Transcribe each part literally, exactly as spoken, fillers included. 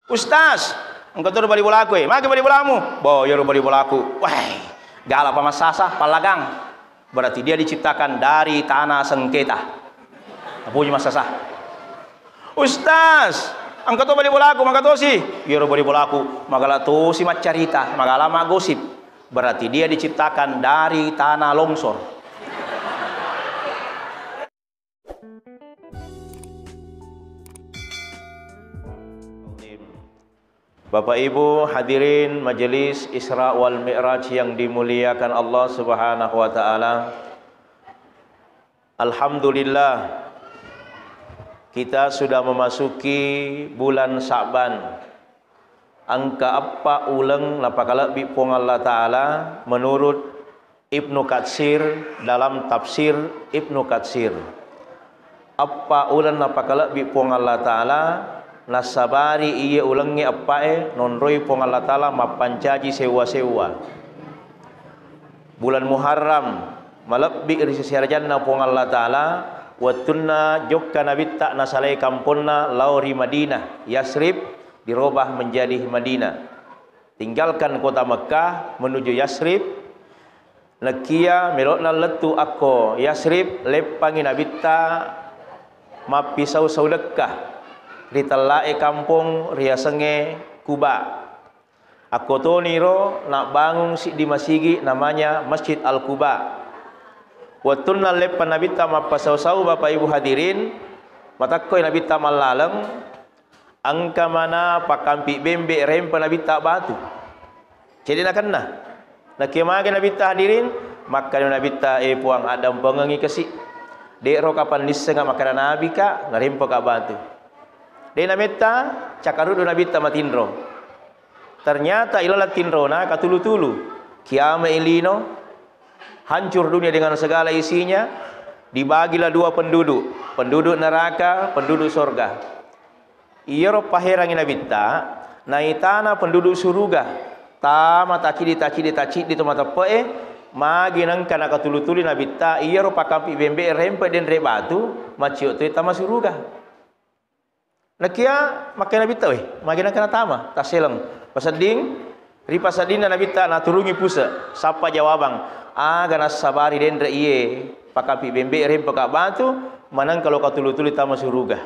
"Ustaz, engka to bali bolaku, eh." "Magi bali bolamu?" "Bo, iyaro bali bolaku, wah, galapa massasa, pallagang. Berarti dia diciptakan dari tanah sengketa." Napuji massasa. "Ustaz, engka to bali bolaku, maga tosi?" "Iyaro bali bolaku magala tosi maccarita, magala maggosip. Berarti dia diciptakan dari tanah longsor." Bapak Ibu hadirin Majelis Isra wal Mi'raj yang dimuliakan Allah Subhanahu wa Ta'ala, alhamdulillah, kita sudah memasuki bulan Sya'ban. Engka eppa uleng napakalebbi Puang Allah Ta'ala menurut Ibnu Katsir dalam tafsir Ibnu Katsir. Eppa uleng napakalebbi Puang Allah Ta'ala, nassabari iye ulengnge eppae nonroi Puang Allah Ta'ala mappancaji sewwa-sewwa. Bulan Muharram malebbi ri sese arajanna Puang Allah Ta'ala, wettunna jokka Nabitta nasalai kamponna lao ri Madinah, Yasrib dirobah menjadi Madinah. Tinggalkan kota Mekkah menuju Yasrib. Nakia melo'na lettu akko Yasrib, leppangi Nabitta mappisau-sau lekka ri tellae kampong riasengnge Kuba. Akko toniro nabbangung siddi masigi namanya Masjid Al-Kuba. Wettunna leppang Nabitta mappasau-sau, Bapak Ibu hadirin, matakkoi Nabitta mallaleng, engka mana pakkampi bembe rempe Nabitta batu. Cedde nakenna. Nakia mage Nabitta hadirin, makkeda Nabitta, "Eh Puang, addampengengi kasi. De'ro kapang nissenga makkeda Nabika, narempeka batu." De nametta, cakarudu Nabitta matinro. Ternyata ilalang tinrona katulu-tulu. Kiamai lino, hancur dunia dengan segala isinya, dibagilah dua penduduk, penduduk neraka, penduduk sorga. Iyaro paherangi Nabitta, naitana penduduk suruga, tama tacidi, tacidi, tacidi to mateppe'e, magi nengka nakatulu-tului Nabitta, iyaro pakampi bembe rempe denre batu, macio toi tama suruga. Nakia makkeda Nabitta, "Weh, magi nengka natama?" Tasseleng. Pasedding, ri paseddinna Nabitta naturungi puse, sappa jawabang, "Aga nassabari denre iye pakampi bembe rempeka batu, manengka lo katulu-tului tama suruga."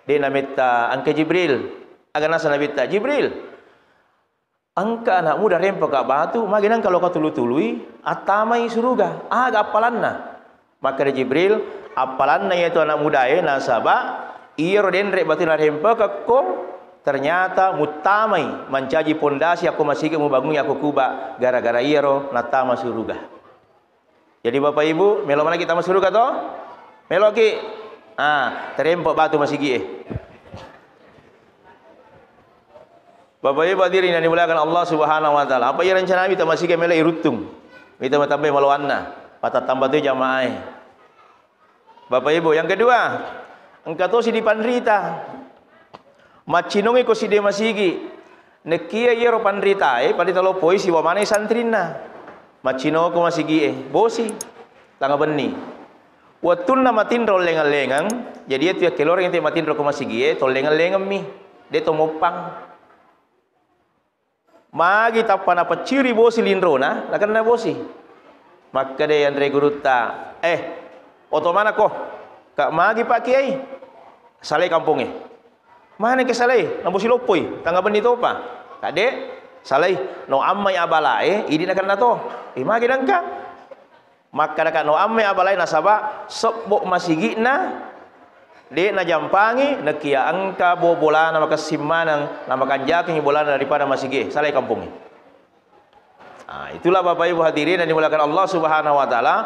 De nametta, "Engka Jibril." Aga nasa Nabitta, "Jibril, engka anak muda rempeka batu, magi nengka lo katulu-tului, attamai suruga. Aga appalanna?" Makkeda Jibril, "Appalanna iyatu anak mudae, nasaba iyaro denre batu narempekekko, ternyata muttamai mancaji pondasi akko masigi mubangungi akko Kuba, gara-gara iyaro nattama suruga." Jadi Bapak Ibu, melo manaki tama suruga to? Meloki? Ah, terempo batu masigie. Bapak Ibu hadirin yang dimuliakan Allah Subhanahu wa Ta'ala, apa iya rencana mita masigi melo iruttung? Mita matambai maloanna, patattamba tu jamaah. Bapak Ibu, yang kedua, engka tosi dipanrita. Maccinongiko siddi masigi. Nekia iyaro panritae, panrita loppoi sibawa maneng santrinna. Maccinoko masigie, bosi, tanga benni. Wettunna matinro lengeng-lengeng, jadi iyatu yakkeloreng te matinro ko masigie, to lengeng-lengemmi, de to moppang. Magi tappa napecciri bosi linrona, nakenna bosi. Makkeda yanre gurutta, "Eh, oto manako, ka magi Pak Kiai?" "Salai kampongnge." "Maneng ke salai, na bosi loppoi, tanga benni topa." "Kadde, salai, no ammai abalae, idi nakenna to." "Eh, magi nengka?" Makkedaka no amme abalai nasaba sebbo masigi'na de najampangi, nekia engka bo-, bolana makessing maneng, namakanjakengi bolana daripada masigi'e, salai kampongnge. Ah, itulah Bapak Ibu hadirin yang dimuliakan Allah Subhanahu wa Ta'ala,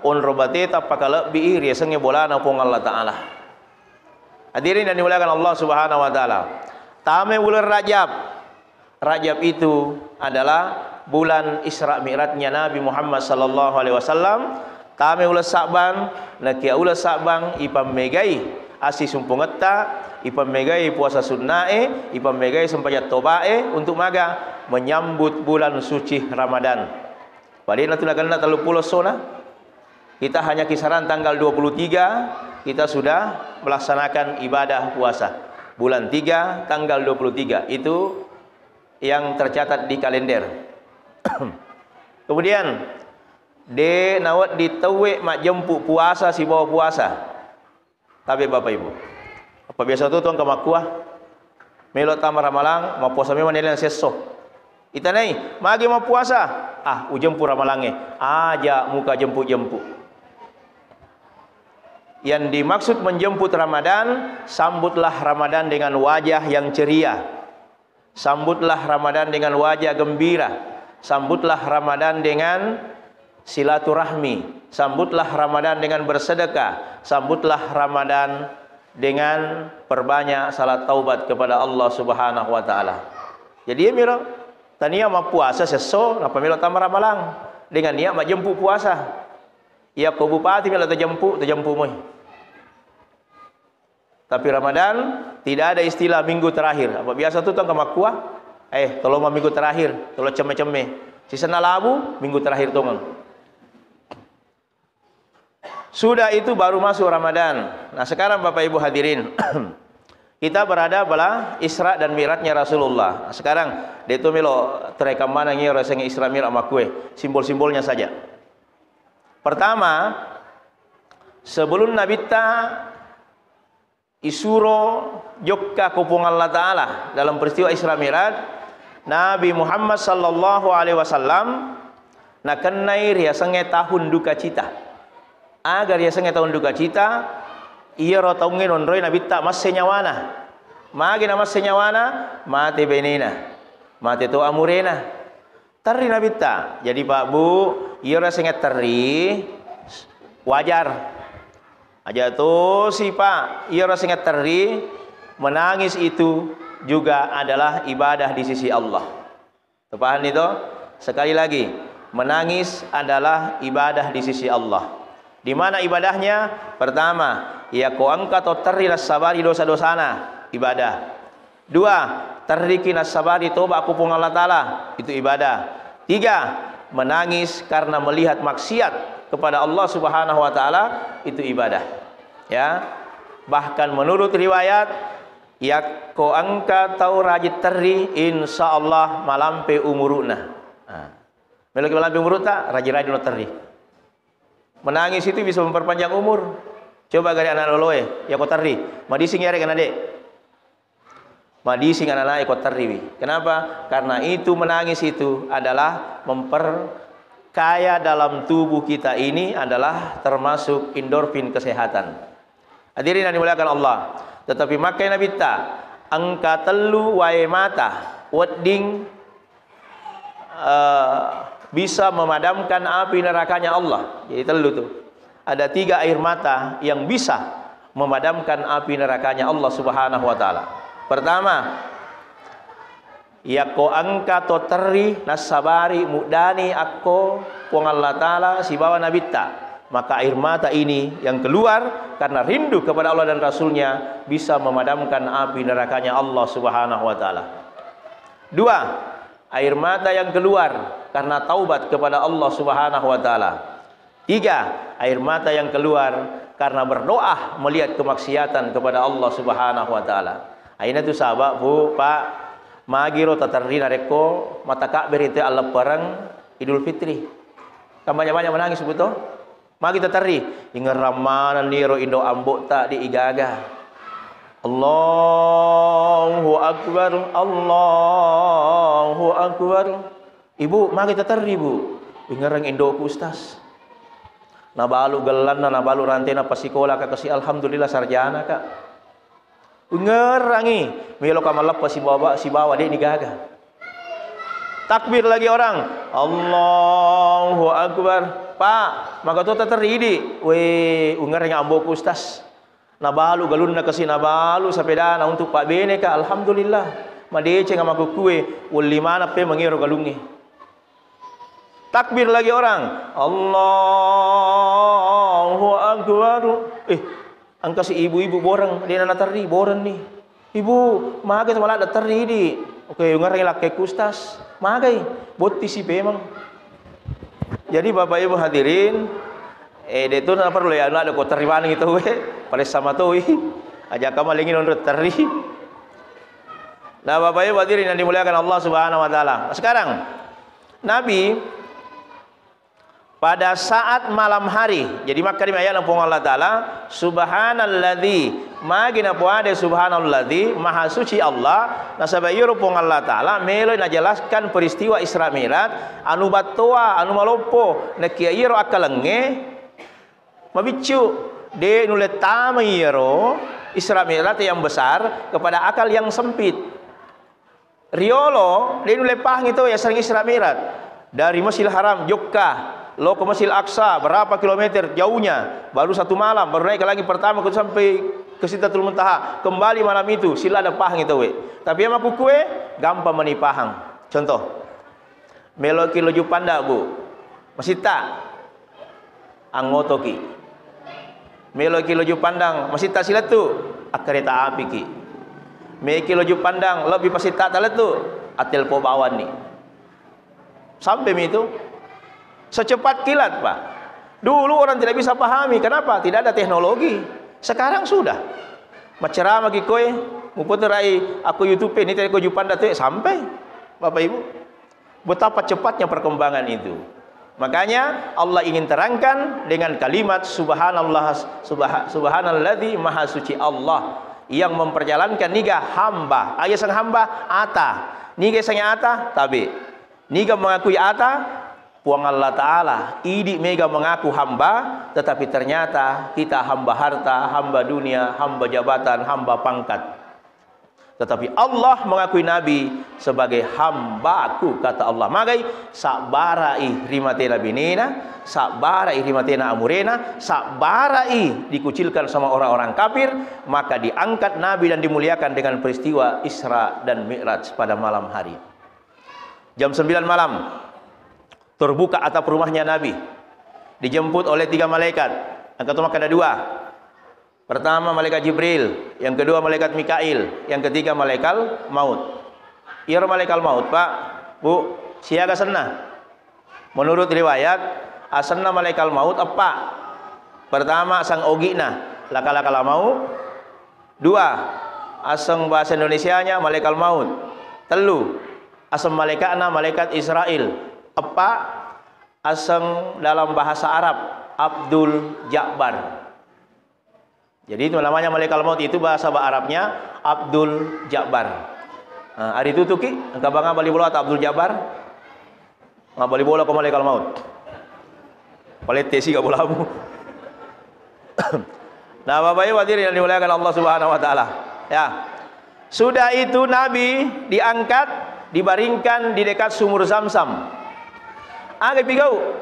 onro bateta pakalebbii riasengnge bolana Puang Allah Ta'ala. Hadirin yang dimuliakan Allah Subhanahu wa Taala. Tame uleng Rajab. Rajab itu adalah bulan Isra Mi'rajnya Nabi Muhammad sallallahu alaihi wasallam. Tame uleng Sa'ban, nakia uleng Sa'ban ipammegai assisumpungetta, ipammegai puasa sunnae, ipammegai sempajang tobae untuk maga menyambut bulan suci Ramadan. Padahal tu nakenna telluppulo essona. Kita hanya kisaran tanggal dua puluh tiga, kita sudah melaksanakan ibadah puasa. Bulan tiga, tanggal dua puluh tiga. Itu yang tercatat di kalender. Kemudian, de nawedding tauwe majjempu puasa sibawa puasa. Tabe Bapak Ibu. Apa biasa tu tuang kamakkua? Melo tama ramalang, mappuasa memang nilai sesso. Itanai, magi mappuasa? Ah, ujempu ramalange. Aja muka jempu-jempu. Yang dimaksud menjemput Ramadan, sambutlah Ramadan dengan wajah yang ceria. Sambutlah Ramadan dengan wajah gembira. Sambutlah Ramadan dengan silaturahmi. Sambutlah Ramadan dengan bersedekah. Sambutlah Ramadan dengan perbanyak salat taubat kepada Allah Subhanahu wa Ta'ala. Jadi, ya, miro, tania mappuasa sesso, napa melo tama ramalang dengan niat majjempu puasa. Iya, ko bupati melo tajempu, tajempu moi. Tapi Ramadan tidak ada istilah minggu terakhir. Apa biasa tu tong kamakkua? Eh, tolong minggu terakhir, tolong cemme-cemme. Sisenna labu, minggu terakhir tongeng. Sudah itu baru masuk Ramadan. Nah, sekarang Bapak Ibu hadirin, kita berada pada Isra dan Mi'rajnya Rasulullah. Nah, sekarang, de tu melo terekam mana ngi rasanya Isra Mi'raj makkue. Simbol-simbolnya saja. Pertama, sebelum Nabitta isuro jokka ko Puang Allah Ta'ala dalam peristiwa Isra Mi'raj, Nabi Muhammad sallallahu alaihi wasallam nakennai riasengnge tahun duka cita. Aga riasengnge tahun duka cita? Iyaro taungnge nonroi Nabitta masse nyawana. Magi namasse nyawana? Mate benena, mate to amurena. Terri Nabitta. Jadi, Pak, Bu, iyaro sengeng terri wajar. Aja tosi, Pak, iyaro sengeng terri, menangis itu juga adalah ibadah di sisi Allah. Terpahami to? Sekali lagi, menangis adalah ibadah di sisi Allah. Di mana ibadahnya? Pertama, iya ko engka to terri nassabari dosa-dosana, ibadah. Dua, terriki nassabari toba ku Puang Allah Ta'ala, itu ibadah. Tiga, menangis karena melihat maksiat kepada Allah Subhanahu wa Ta'ala, itu ibadah. Ya. Bahkan menurut riwayat, yakko engka tau rajin terri, insya Allah malampe umuru'na. Nah. Meloki malampe umuru'ta, rajin-rajin terri. Menangis itu bisa memperpanjang umur. Coba gare anak loloe, yakko terri, madising yarega na de'. Madising anak-anak ko terriwi. Kenapa? Karena itu menangis itu adalah memperkaya dalam tubuh kita ini adalah termasuk endorfin kesehatan. Hadirin yang dimuliakan Allah. Tetapi makkai Nabitta, engka tellu wae mata wedding eh, bisa memadamkan api nerakanya Allah. Jadi tellu tuh. Ada tiga air mata yang bisa memadamkan api nerakanya Allah Subhanahu wa Ta'ala. Pertama, yakko engka to terri nassabari muddani akko Puang Allah Ta'ala sibawa Nabitta, maka air mata ini yang keluar karena rindu kepada Allah dan Rasulnya bisa memadamkan api nerakanya Allah Subhanahu wa Ta'ala. Dua, air mata yang keluar karena taubat kepada Allah Subhanahu wa Ta'ala. Tiga, air mata yang keluar karena berdoa melihat kemaksiatan kepada Allah Subhanahu wa Ta'ala. Aina tu sabab, Bu, Pak, magiro taterri narekko matakabbere te alleppereng Idul Fitri. Kan banyak-banyak menangis, Bu, to? Magi taterri, ingerang manenni ro indo ambo'ta di igaga. Allahu Akbar, Allahu Akbar. Ibu, magi taterri, Bu? Ingerang indoku, Ustaz. Nabalu gellanna, nabalu rantena, pasikola ka kasi, alhamdulillah, sarjana ka. Ngerangi, meloka malleppa sibawa, sibawa, de'ni gaga. Takbir lagi orang. Allahu Akbar. Pak, maka to taterri idi. We, ungerangi amboku, Ustaz. Nabalu galunna kasi, nabalu sepedana untuk pabbene ka. Alhamdulillah. Madeceng amakukkue, welli maneng pe mangero galungnge. Takbir lagi orang. Allahu Akbar. Eh, engka si ibu-ibu boreng, de'na naterri, boreng ni. Ibu, magai tu maladde terri di. Oke, ngerangi lakkekku, Ustaz. Magai, botti si pemeng. Jadi, Bapak Ibu hadirin, eh, de' tu naperlu ya, anu, ada ko terri maneng itu, we. Pada sama tu, we. Aja kamalengi nonro terri. Nah, Bapak Ibu hadirin yang dimuliakan Allah Subhanahu wa Ta'ala. Sekarang, Nabi pada saat malam hari, jadi makkeda mi ayatna Puang Allah Ta'ala, "Subhanalladzi," magi napoade, "Subhanalladzi," maha suci Allah, nasaba iyaro Puang Allah Ta'ala melo najelaskan peristiwa Isra Mi'raj, anu battoa, anu maloppo, nakia iyaro akkalengnge mabiccu, de nulle tama iyaro Isra Mi'raj yang besar kepada akal yang sempit. Riolo, de nulle pahangi tau yasengnge Isra Mi'raj. Dari Masjidil Haram, jokka, lo ke Masjidil Aqsa, berapa kilometer jauhnya, baru satu malam, baru naik ke langit pertama, ke sampai ke Sidratul Muntaha, kembali malam itu, sila ada pahangi tau. Tapi yang makkukue, gampang mani pahang. Contoh, meloki loju pandang, Bu. Masitta, angotoki. Meloki loju pandang, masitta silettu, akkereta apiki. Meki loju pandang, lebbi pasitta talettu, atelpo bawanni. Sampai mi itu. Secepat kilat, Pak. Dulu orang tidak bisa pahami, kenapa? Tidak ada teknologi. Sekarang sudah. Maceramaki koe, mupoterai aku YouTube ini tadi ko Jupanda tu sampai, Bapak Ibu. Betapa cepatnya perkembangan itu. Makanya Allah ingin terangkan dengan kalimat subhanallah, subha-, subhanalladzi maha suci Allah yang memperjalankan niga hamba. Aja sang hamba ata. Niga sang ata tabe. Niga mengakui ata Puang Allah Ta'ala. Idi mega mengaku hamba, tetapi ternyata kita hamba harta, hamba dunia, hamba jabatan, hamba pangkat. Tetapi Allah mengakui Nabi sebagai hambaku, kata Allah. Magai, sabbarai ri matena binena, sabbarai ri matena amurena, sabbarai dikucilkan sama orang-orang kafir, maka diangkat Nabi dan dimuliakan dengan peristiwa Isra dan Mi'raj pada malam hari. Jam sembilan malam, terbuka atap rumahnya Nabi. Dijemput oleh tiga malaikat. Engka to makkeda dua. Pertama malaikat Jibril, yang kedua malaikat Mikail, yang ketiga malaikat maut. Iyaro malaikat maut, Pak, Bu, siaga asenna. Menurut riwayat, asenna malaikat maut eppa. Pertama, aseng ogi'na, laka-laka la maut. Dua, aseng bahasa Indonesianya malaikat maut. Tellu, aseng malaikatna malaikat Israel. Eppa, aseng dalam bahasa Arab Abdul Jabbar. Jadi itu namanya malaikat maut itu bahasa Arabnya Abdul Jabbar. Nah, ari tutuki, engka banga bali bola Abdul Jabbar? Mabbali bola ko malaikat maut. Palette siga bolamu. Nah, Bapak Ibu hadirin yang dimuliakan Allah Subhanahu wa Ta'ala. Ya. Sudah itu Nabi diangkat, dibaringkan di dekat sumur Zamzam. Aga pigau?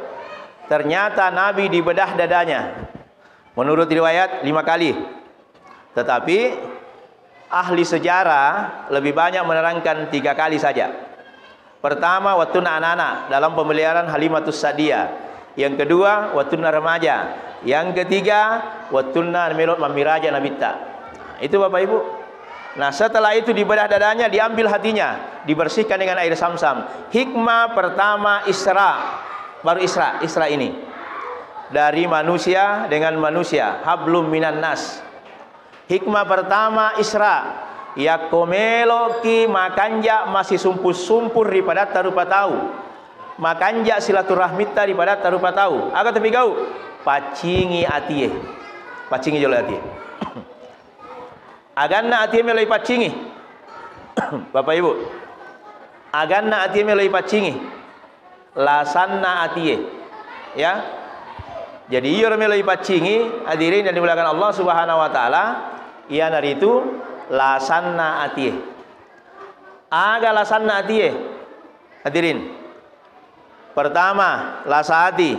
Ternyata Nabi dibedah dadanya. Menurut riwayat, lima kali. Tetapi ahli sejarah lebih banyak menerangkan tiga kali saja. Pertama, wettunna anak-anak dalam pemeliharaan Halimatus Sa'diyah. Yang kedua, wettunna remaja. Yang ketiga, wettunna melo mammiraja Nabitta. Itu, Bapak Ibu. Nah, setelah itu dibedah dadanya, diambil hatinya, dibersihkan dengan air Zamzam. Hikmah pertama Isra, baru Isra, Isra ini. Dari manusia dengan manusia, hablum minan nas. Hikmah pertama Isra, yakko meloki makanja masisumpur-sumpur ri padatta rupa tau. Makanja silaturahmitta ri padatta rupa tau. Aga tapi gau? Paccingi atie. Paccingi jolo atie. Aganna atie melo ipaccingi. Bapak Ibu. Aganna atie melo ipaccingi. Lasanna atie. Ya. Jadi iyaro melo ipaccingi, hadirin yang dimuliakan Allah Subhanahu wa Ta'ala, iyanaritu lasanna atie. Aga lasanna atie? Hadirin. Pertama, lasa ati.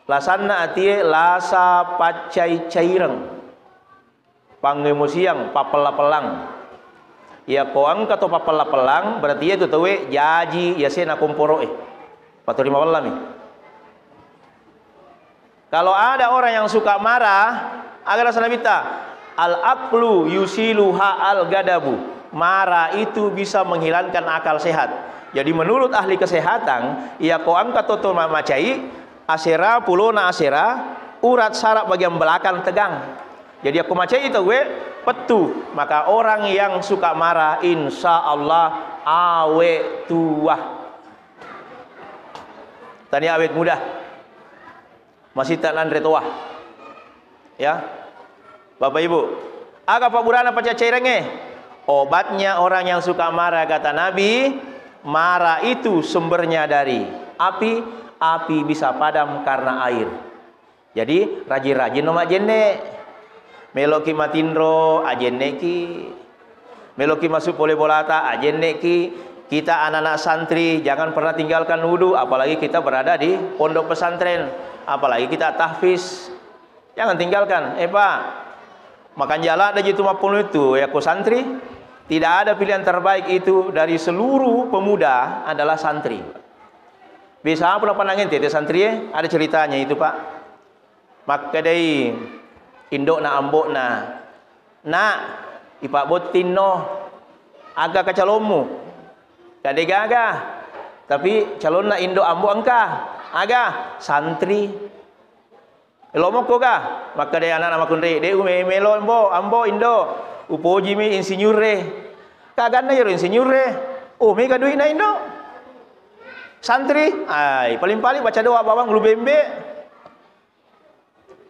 Lasanna atie lasa paccai-caireng. Pangemosiang, pappella-pellang. Iyako engka to pappella-pellang, berarti iyatu tauwe jaji yasena komporo'e. Patori mapellami. Kalau ada orang yang suka marah, aga naseng Nabitta, "Al-aqlu yusiluha al-gadabu." Marah itu bisa menghilangkan akal sehat. Jadi menurut ahli kesehatan, iyako engka to to ma-, macai, asera, pulona asera, urat saraf bagian belakang tegang. Jadi, yakko macai tauwe, pettu, maka orang yang suka marah, insya Allah awet tua. Tania awet muda. Masita nanre toa. Ya. Bapak Ibu, aga pabburana pacaccairengnge? Obatnya orang yang suka marah, kata Nabi, marah itu sumbernya dari api, api bisa padam karena air. Jadi, rajin-rajin no majjenne. Meloki matinro, ajenneki. Meloki masuk pole bolata, ajenneki. Kita anak-anak santri, jangan pernah tinggalkan wudhu, apalagi kita berada di pondok pesantren, apalagi kita tahfiz. Jangan tinggalkan. Eh, Pak, makan jala ada jitu mappunu itu, ya, ko santri. Tidak ada pilihan terbaik itu dari seluruh pemuda adalah santri. Bisa apa panangen tete santri, eh? Ada ceritanya itu, Pak. Makkedai indo'na ambo'na, "Nak, ipabbottinno, aga ka calommu?" "Kade gaga, tapi calonna indo' ambo' engka." "Aga?" "Santri." "Elo' mokko ga?" Makkedai ana'na makkunrai, "De' ume-, melo ambo', ambo' indo'. Upojimi insinyurre." "Kaganna iyaro insinyurre?" "Oh, mega dui'na indo'." "Santri?" Ai, paling-paling baca doa bawang ulu bembe'.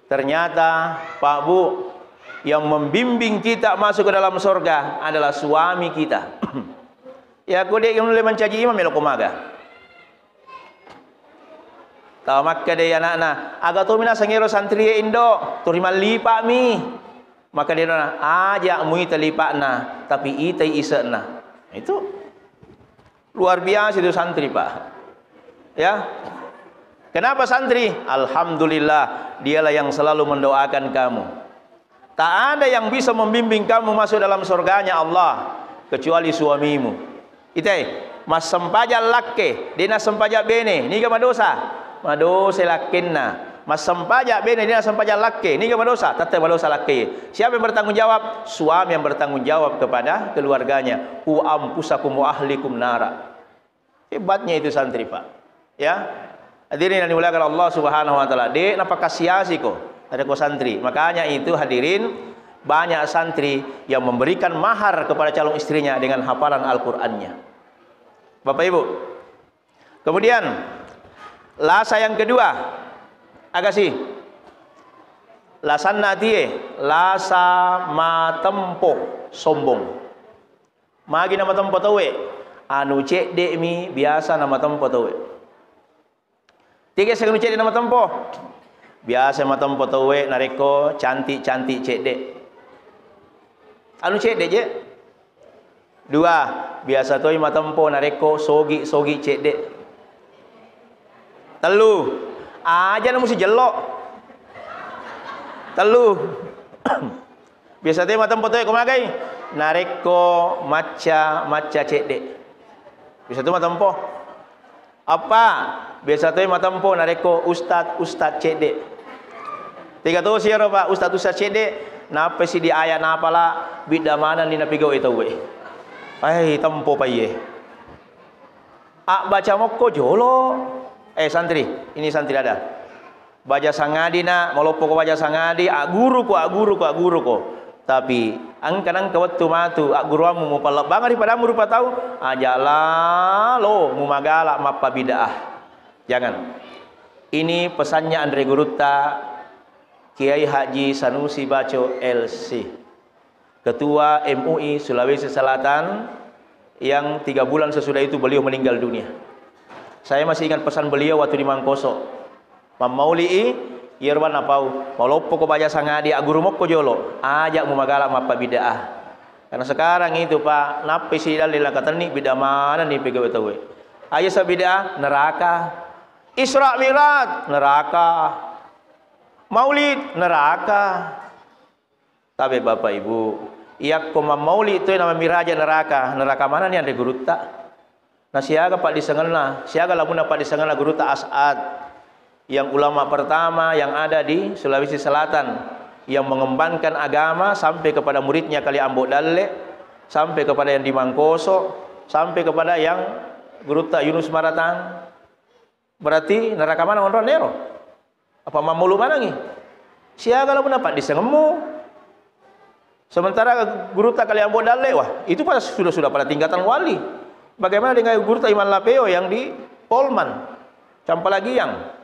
Ternyata, Pak Bu, yang membimbing kita masuk ke dalam surga adalah suami kita. Ya, ko de' nulle mancaji imang, melo ko maga. Tawa makkeda ana'na, "Aga tomi naseng ero santrie, Indo? Turi mallipa'mi." Makkeda ana'na, "Aja muita lipa'na, tapi itai ise'na." Itu. Luar biasa itu santri, Pak. Ya. Kenapa santri? Alhamdulillah, dialah yang selalu mendoakan kamu. Tak ada yang bisa membimbing kamu masuk dalam surganya Allah kecuali suamimu. Itai, massempajang lakke, de' nassempajang bene, niga madosa? Madosa lakkenna. Massempajang bene, de' nassempajang lakke, niga madosa? Tette madosa lakke. Siapa yang bertanggung jawab? Suami yang bertanggung jawab kepada keluarganya. "Ku anfusakum wa ahlikum nara." Hebatnya itu santri, Pak. Ya. Hadirin yang dimuliakan Allah Subhanahu wa Ta'ala. De' napakasiasi ko. Ada ko santri. Makanya itu, hadirin, banyak santri yang memberikan mahar kepada calon istrinya dengan hafalan Al-Qur'annya. Bapak Ibu. Kemudian, lasa yang kedua, aga si? Lasanna atie, lasa matempo, sombong. Magi namatempo tauwe? Anu cedde'mi biasa namatempo tauwe. Tiga anu cedde' namatempo. Biasa matempo tauwe narekko cantik-cantik cedde'. Anu cedde' je. Dua, biasa toi matempo narekko sogi-sogi cedde'. Tellu, aja na musi jello. Tellu. Biasa toi matempo toi ko magai? Narekko macca-macca cedde'. Biasa toi matempo. Eppa, biasa toi matempo narekko ustad-ustad cedde'. Tega tosi ero, Pak, ustad-ustad cedde', nappa si di aya' napala, bidda manenni napigau'i tauwe. Ai, tempo paiye. Abbaca mokko jolo. Eh, santri, ini santri ada. Baja sangadi na, maloppoko baja sangadi, agguruko, agguruko, agguruko. Tapi engka nengka wettu matu agguruammu mupallebbangeng ri padammu rupa tau, aja lalo mumagala mappabid'ah. Jangan. Ini pesannya Anre Gurutta, Kiai Haji Sanusi Baco L C. Ketua M U I Sulawesi Selatan, yang tiga bulan sesudah itu beliau meninggal dunia. Saya masih ingat pesan beliau waktu di Mangkoso. Mammauli'i, iyaro bang napau, maloppoko baja sangadi, agguru mokko jolo, aja mumagala mappabid'ah. Karena sekarang itu, Pak, nappi si dalil nakatenni bid'ah manenni pegawai tauwe. Aja sa bid'ah, neraka. Isra Mi'raj, neraka. Maulid, neraka. Tabe Bapak Ibu, iyakko mammauli toi namamiraja neraka, neraka manani Anre Gurutta? Na siaga paddisengenna, siaga lamunna paddisengenna Gurutta As'ad, yang ulama pertama yang ada di Sulawesi Selatan, yang mengembangkan agama sampai kepada muridnya Kali Ambo Dalle, sampai kepada yang di Mangkoso, sampai kepada yang Gurutta Yunus Maratang. Berarti neraka maneng onronna ero? Apa mammulu manengi? Siaga lamunna paddisengemmu? Sementara gurutta Kaliambo Dalle, wah, itu pada sudah, sudah pada tingkatan wali. Bagaimana dengan gurutta Imam Lapeo yang di Polman, Campalagiang?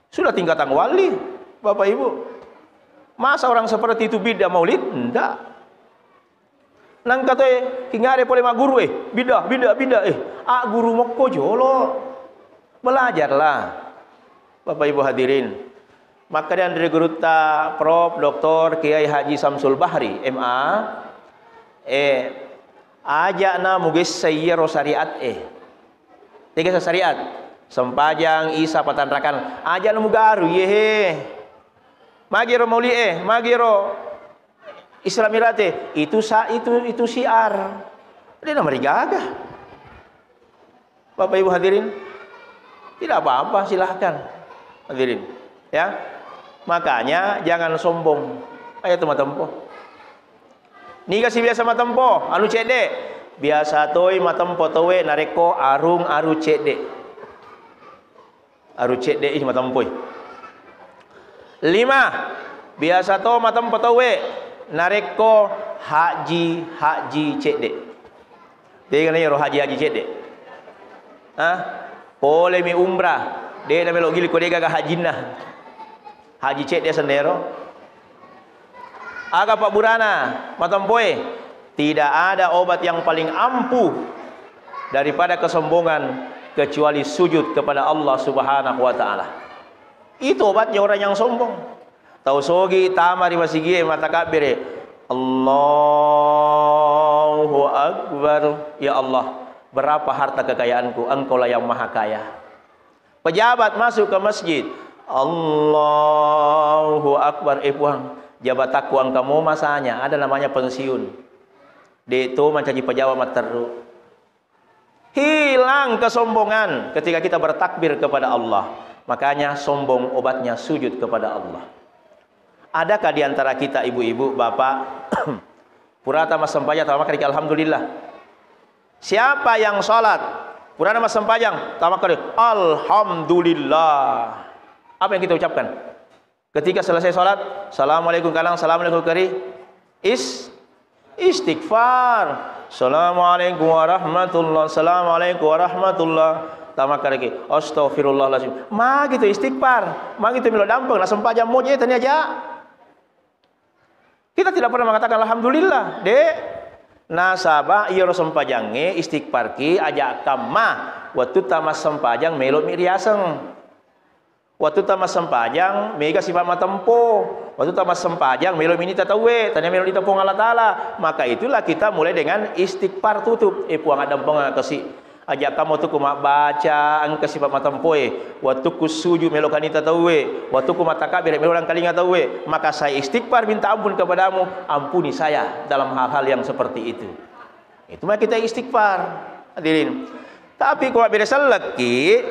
Sudah tingkatan wali, Bapak Ibu. Masa orang seperti itu bid'ah maulid? Ndak. Nangka toe, kingare pole magguru, eh, bid'ah, bid'ah, bid'ah, eh. Ah, guru mokko jolo. Belajarlah. Bapak Ibu hadirin. Makkeda anre gurutta Prof Doktor Kiai Haji Samsul Bahri, M A, eh, aja'na mugessa iyaro syariat, eh. Tegasa syariat. Sempajang, isa, patanrakan. Aja'na mugaru, iye he. Magi ro mauli, eh, magi ro Islam irate, itu sa-, itu, itu syiar. Dia namarigaga. Bapak Ibu hadirin, tidak apa-apa, silahkan. Hadirin, ya. Makanya jangan sombong. Ayo tu matempo. Niga si biasa matempo, anu cedde. Biasa toi matempo towe narekko arung aru cedde. Aru cedde i matampoi. Lima, biasa to matempo tauwe narekko haji, haji cedde. Dega na iyaro haji, haji cedde. Hah? Polemi umrah, de na melo gili ko degaga hajinna. Haji cedde sennero. Aga pabburana matempoe? Tidak ada obat yang paling ampuh daripada kesombongan kecuali sujud kepada Allah Subhanahu wa Ta'ala. Itu obatnya orang yang sombong. Tau sogi tama ri masigie, matakabbere, "Allahu Akbar." Ya Allah, berapa harta kekayaanku? Engkaulah yang maha kaya. Pejabat masuk ke masjid, "Allahu Akbar." "Eh, Puang, jabatakku engka mo masanya, ada namanya pensiun." De to mancaji pejabat matteru. Hilang kesombongan ketika kita bertakbir kepada Allah. Makanya sombong obatnya sujud kepada Allah. Adakah di antara kita ibu-ibu, bapak, purata massempajang, tamakkeda alhamdulillah? Siapa yang sholat, purana massempajang, tamakkeda alhamdulillah. Apa yang kita ucapkan? Ketika selesai sholat, assalamualaikum kalang, assalamualaikum kari. Is, istighfar. Assalamualaikum warahmatullah, assalamualaikum warahmatullah. Tamakkedaki, astaghfirullahaladzim. Magi tu istighfar, magi tu melo dampeng, nasempajang moje tania aja. Kita tidak pernah mengatakan alhamdulillah, de. Nasaba iyaro sempajangnge, istighfarki, aja kamma. Wettu tamassempajang melo mi riaseng. Wettu tamassempajang mega sipa matempo. Wettu tamassempajang melo mi nita tauwe, tania melo nita Puang Allah Ta'ala. Maka itulah kita mulai dengan istighfar tutup. Eh, Puang, addampengeng kasi. Aja kamma wettukku mabbaca, engka sipa matempoe. Wettukku suju, melo kanita tauwe. Wettukku mattakabbere, melo nangkalinga tauwe. Maka saya istighfar, minta ampun kepadamu, ampuni saya dalam hal-hal yang seperti itu. Itu mah kita istighfar, hadirin. Tapi kalau beda selekki,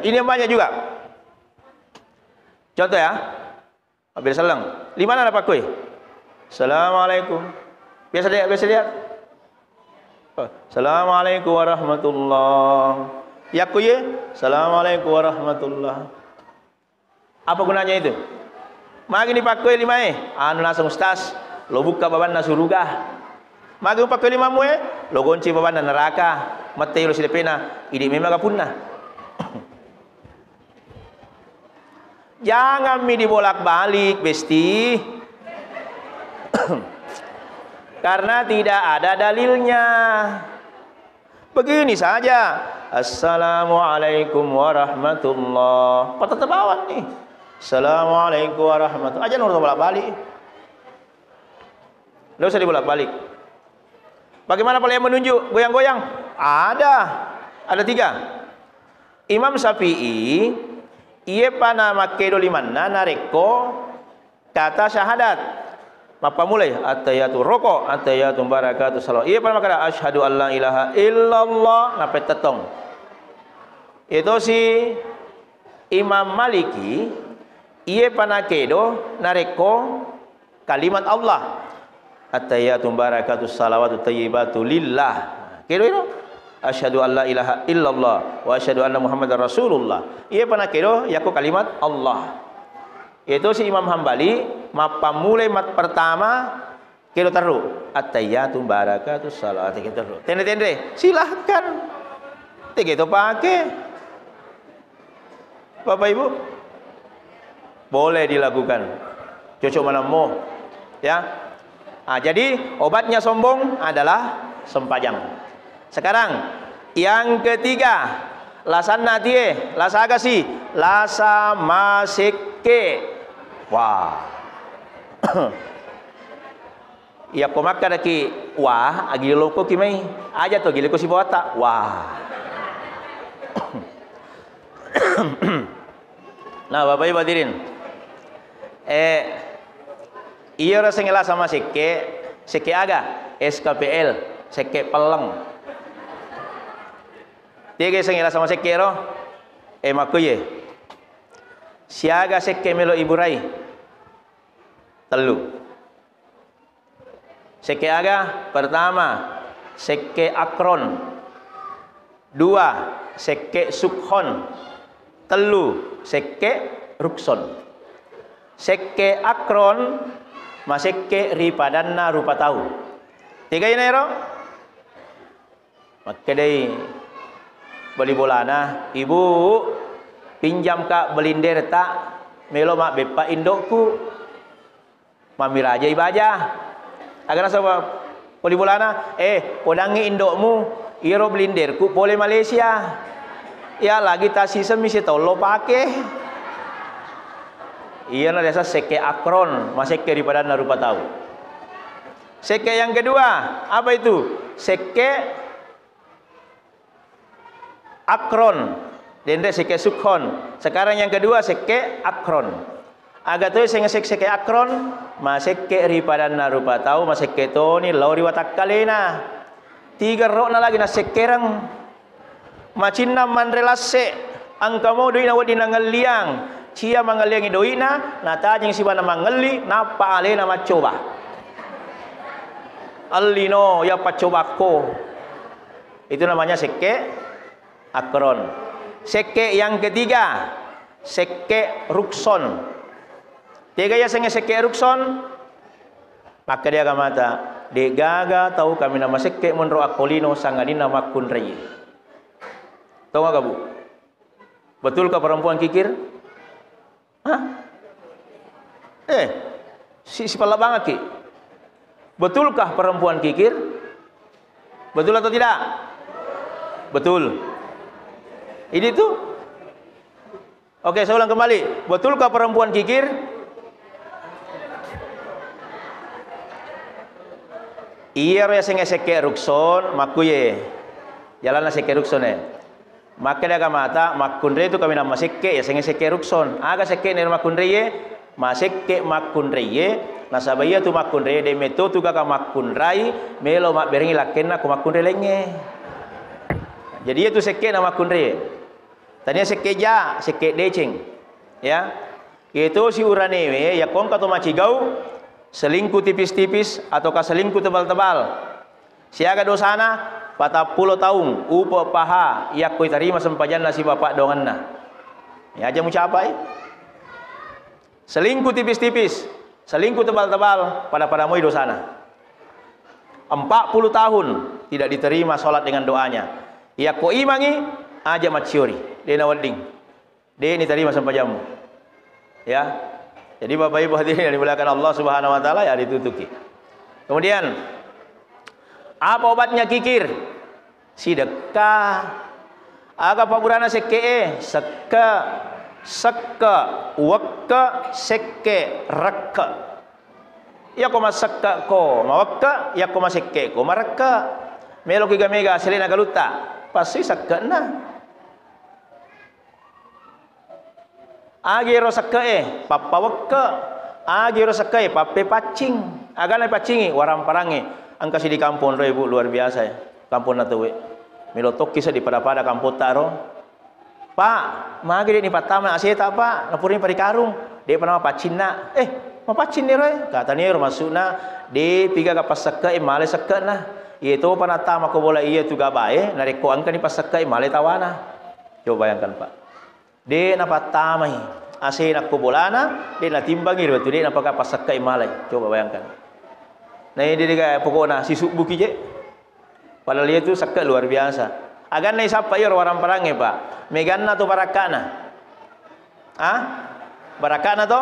ini yang banyak juga. Contoh ya, Abbil selleng. Limanna napakkoi? Assalamualaikum. Biasa lihat, biasa lihat. Oh, assalamualaikum warahmatullah. Yakkuye, assalamualaikum warahmatullah. Apa gunanya itu? Magi ni pakkoi limae? Anu naseng ustaz, lo bukka babanna suruga. Magi pakkoi limamu e? Lo gonci babanna neraka. Mette lo sidepena, idi memang gapunna. Janganmi dibolak-balik, Besti. Karena tidak ada dalilnya. Begini saja. Assalamualaikum warahmatullah. Patah tebawan nih. Assalamualaikum warahmatullah. Aja nurut bolak-balik. Nggak usah dibolak-balik. Bagaimana pale yang menunjuk goyang-goyang? Ada. Ada tiga. Imam Syafi'i, iye pa namakkedo limanna narekko kata syahadat. Mappammulai, attahiyatu roko, attahiyatu barakatu salawat. Iye pa namakkeda, asyhadu an la ilaha illallah, napettettong. Iyetosi Imam Maliki, iye pa nakedo narekko kalimat Allah. Attahiyatu barakatu salawatu tayyibatu lillah. Kedo iro? Asyhadu an la ilaha illallah wa asyhadu anna Muhammadar Rasulullah. Iye pa nakedo yakko kalimat Allah. Iyetosi Imam Hambali, mappammulai mat pertama, Kedo terru, attahiyatu barakatu salawat, kedo terru. Tenre-tenre, silahkan. Tege to pake. Bapak Ibu, boleh dilakukan. Cocok manammo, ya. Ah, jadi obatnya sombong adalah sempajang. Sekarang yang ketiga, lasanna atie, lasa aga si, lasa masekke. Wah. Iyako makkedaki, "Wah," agilolokoki mai. Aja to giloko sibawatta. Wah. Nah, Bapak Ibu hadirin. Eh, iya raseng lasa masekke, sekke aga? S K P L, sekke pelleng. Tega seng lasa masekke ro? Eh, makkuye. Siaga sekke melo iburai? Tellu. Sekke aga? Pertama, sekke akron. Dua, sekke sukhon. Tellu, sekke rukson. Sekke akron masekke ri padanna rupa tau. Tega ina ero? Makkedai bali bolana, "Ibu, pinjamka belinderta, melo mabbeppa indokku." Mammirajai baja. Aga nasaba poli bolana, "Eh, podangngi indokmu, iyaro blinderku pole Malaysia. Ya lagi tasiseng mi sitaung lo pake." Iyana riaseng sekke akron, masekke ri padanna rupa tau. Sekke yang kedua, apa itu? Sekke akron, denre sekke sukhon. Sekarang yang kedua, sekke akron. Aga toi seng sek-, sekke akron, masekke ri padanna rupa tau, masekke toni lao ri watakkalena. Tiga ro'na lagi nasekkereng. Macinnang manre lasse, engka mo doi'na wedding nangelliang. Cia mangelliangi doi'na, natajeng sibawa mangelli, nappa alena maccoba. Ellino, iya paccobakko. Itu namanya sekke akron. Sekke yang ketiga, sekke rukson. Tega yasengnge sekke rukson? Makkeda agamata, de'gaga tau kaminang masekke monro akko lino sangadinna makkunrai. Tongaka, Bu? Betulkah perempuan kikir? Hah? Eh, si, sipallabangaki. Betulkah perempuan kikir? Betul atau tidak? Betul. Ini tuh. Oke, saya ulang kembali. Betulkah perempuan kikir? Iyaro yasengnge sekke rukson, makkuye. Jalanna sekke rukson e. Makkeda agamata, makkunrai tu kaminang masekke, yasengnge sekke rukson. Aga sekke'na ero makkunraie? Masekke makkunraie, nasaba iyatu makkunraie de' metto tu gaga makkunrai melo mabberengngi lakkenna ko makkunrai laingnge. Jadi iyatu sekke'na makkunraie. Tania sekke ja, sekke deceng. Ya. Iyatosi uranewe, yakko engka to macigau, selingkuh tipis-tipis ataukah selingkuh tebal-tebal. Siaga dosana? Patappulo taung, upe' paha, yakko itarima sempajanna sibawa paddoangenna. Ya, aja mucapai. Selingkuh tipis-tipis, selingkuh tebal-tebal, pada-pada moi dosana. Empat puluh tahun tidak diterima sholat dengan doanya. Yakko imangi, aja macciori, de' nawedding. De' nitarima sempajammu. Ya. Jadi Bapak Ibu hadirin yang dimuliakan Allah Subhanahu wa taala, ya ditutuki. Kemudian, apa obatnya kikir? Sidekka. Aga pabburana sekke'e? Sekke, sekke, wekke, sekke, rekke. Iyako massekke ko mawekke, iyako masekke ko marekke. Meloki ga mega selena galutta, passui sekke'na. Agi ero sekke'e, pappawekke. Agi ero sekke'e, pappepaccing. Agana paccingi, waramparangnge. Engka sidi kampong ro, Ibu, luar biasa, ya. Kamponna tauwe. Melo tokki seddi pada-pada kampotta ro. "Pak, magi de' nipattama aseta, Pak? Napurani parikarung." "De'pa namapaccinna." "Eh, mapaccinni ro, eh?" Katani ero maksudna, "De'pi gaga passekke'e, male sekke'na. Iye topa nattama ko bola iya tu gabae, narekko engkani passekke'e, male tawana." Coba bayangkan, Pak. De' napattamai asena ko bolana, de' natimbangi ri wettu de' napaga passekkai malai. Coba bayangkan. Nah, ini dia pokokna sisubbuki je. Padahal dia tu sekke luar biasa. Aganna isappa iyaro waramparangnge, Pak. Meganna to barakkana. Ah? Barakkana to?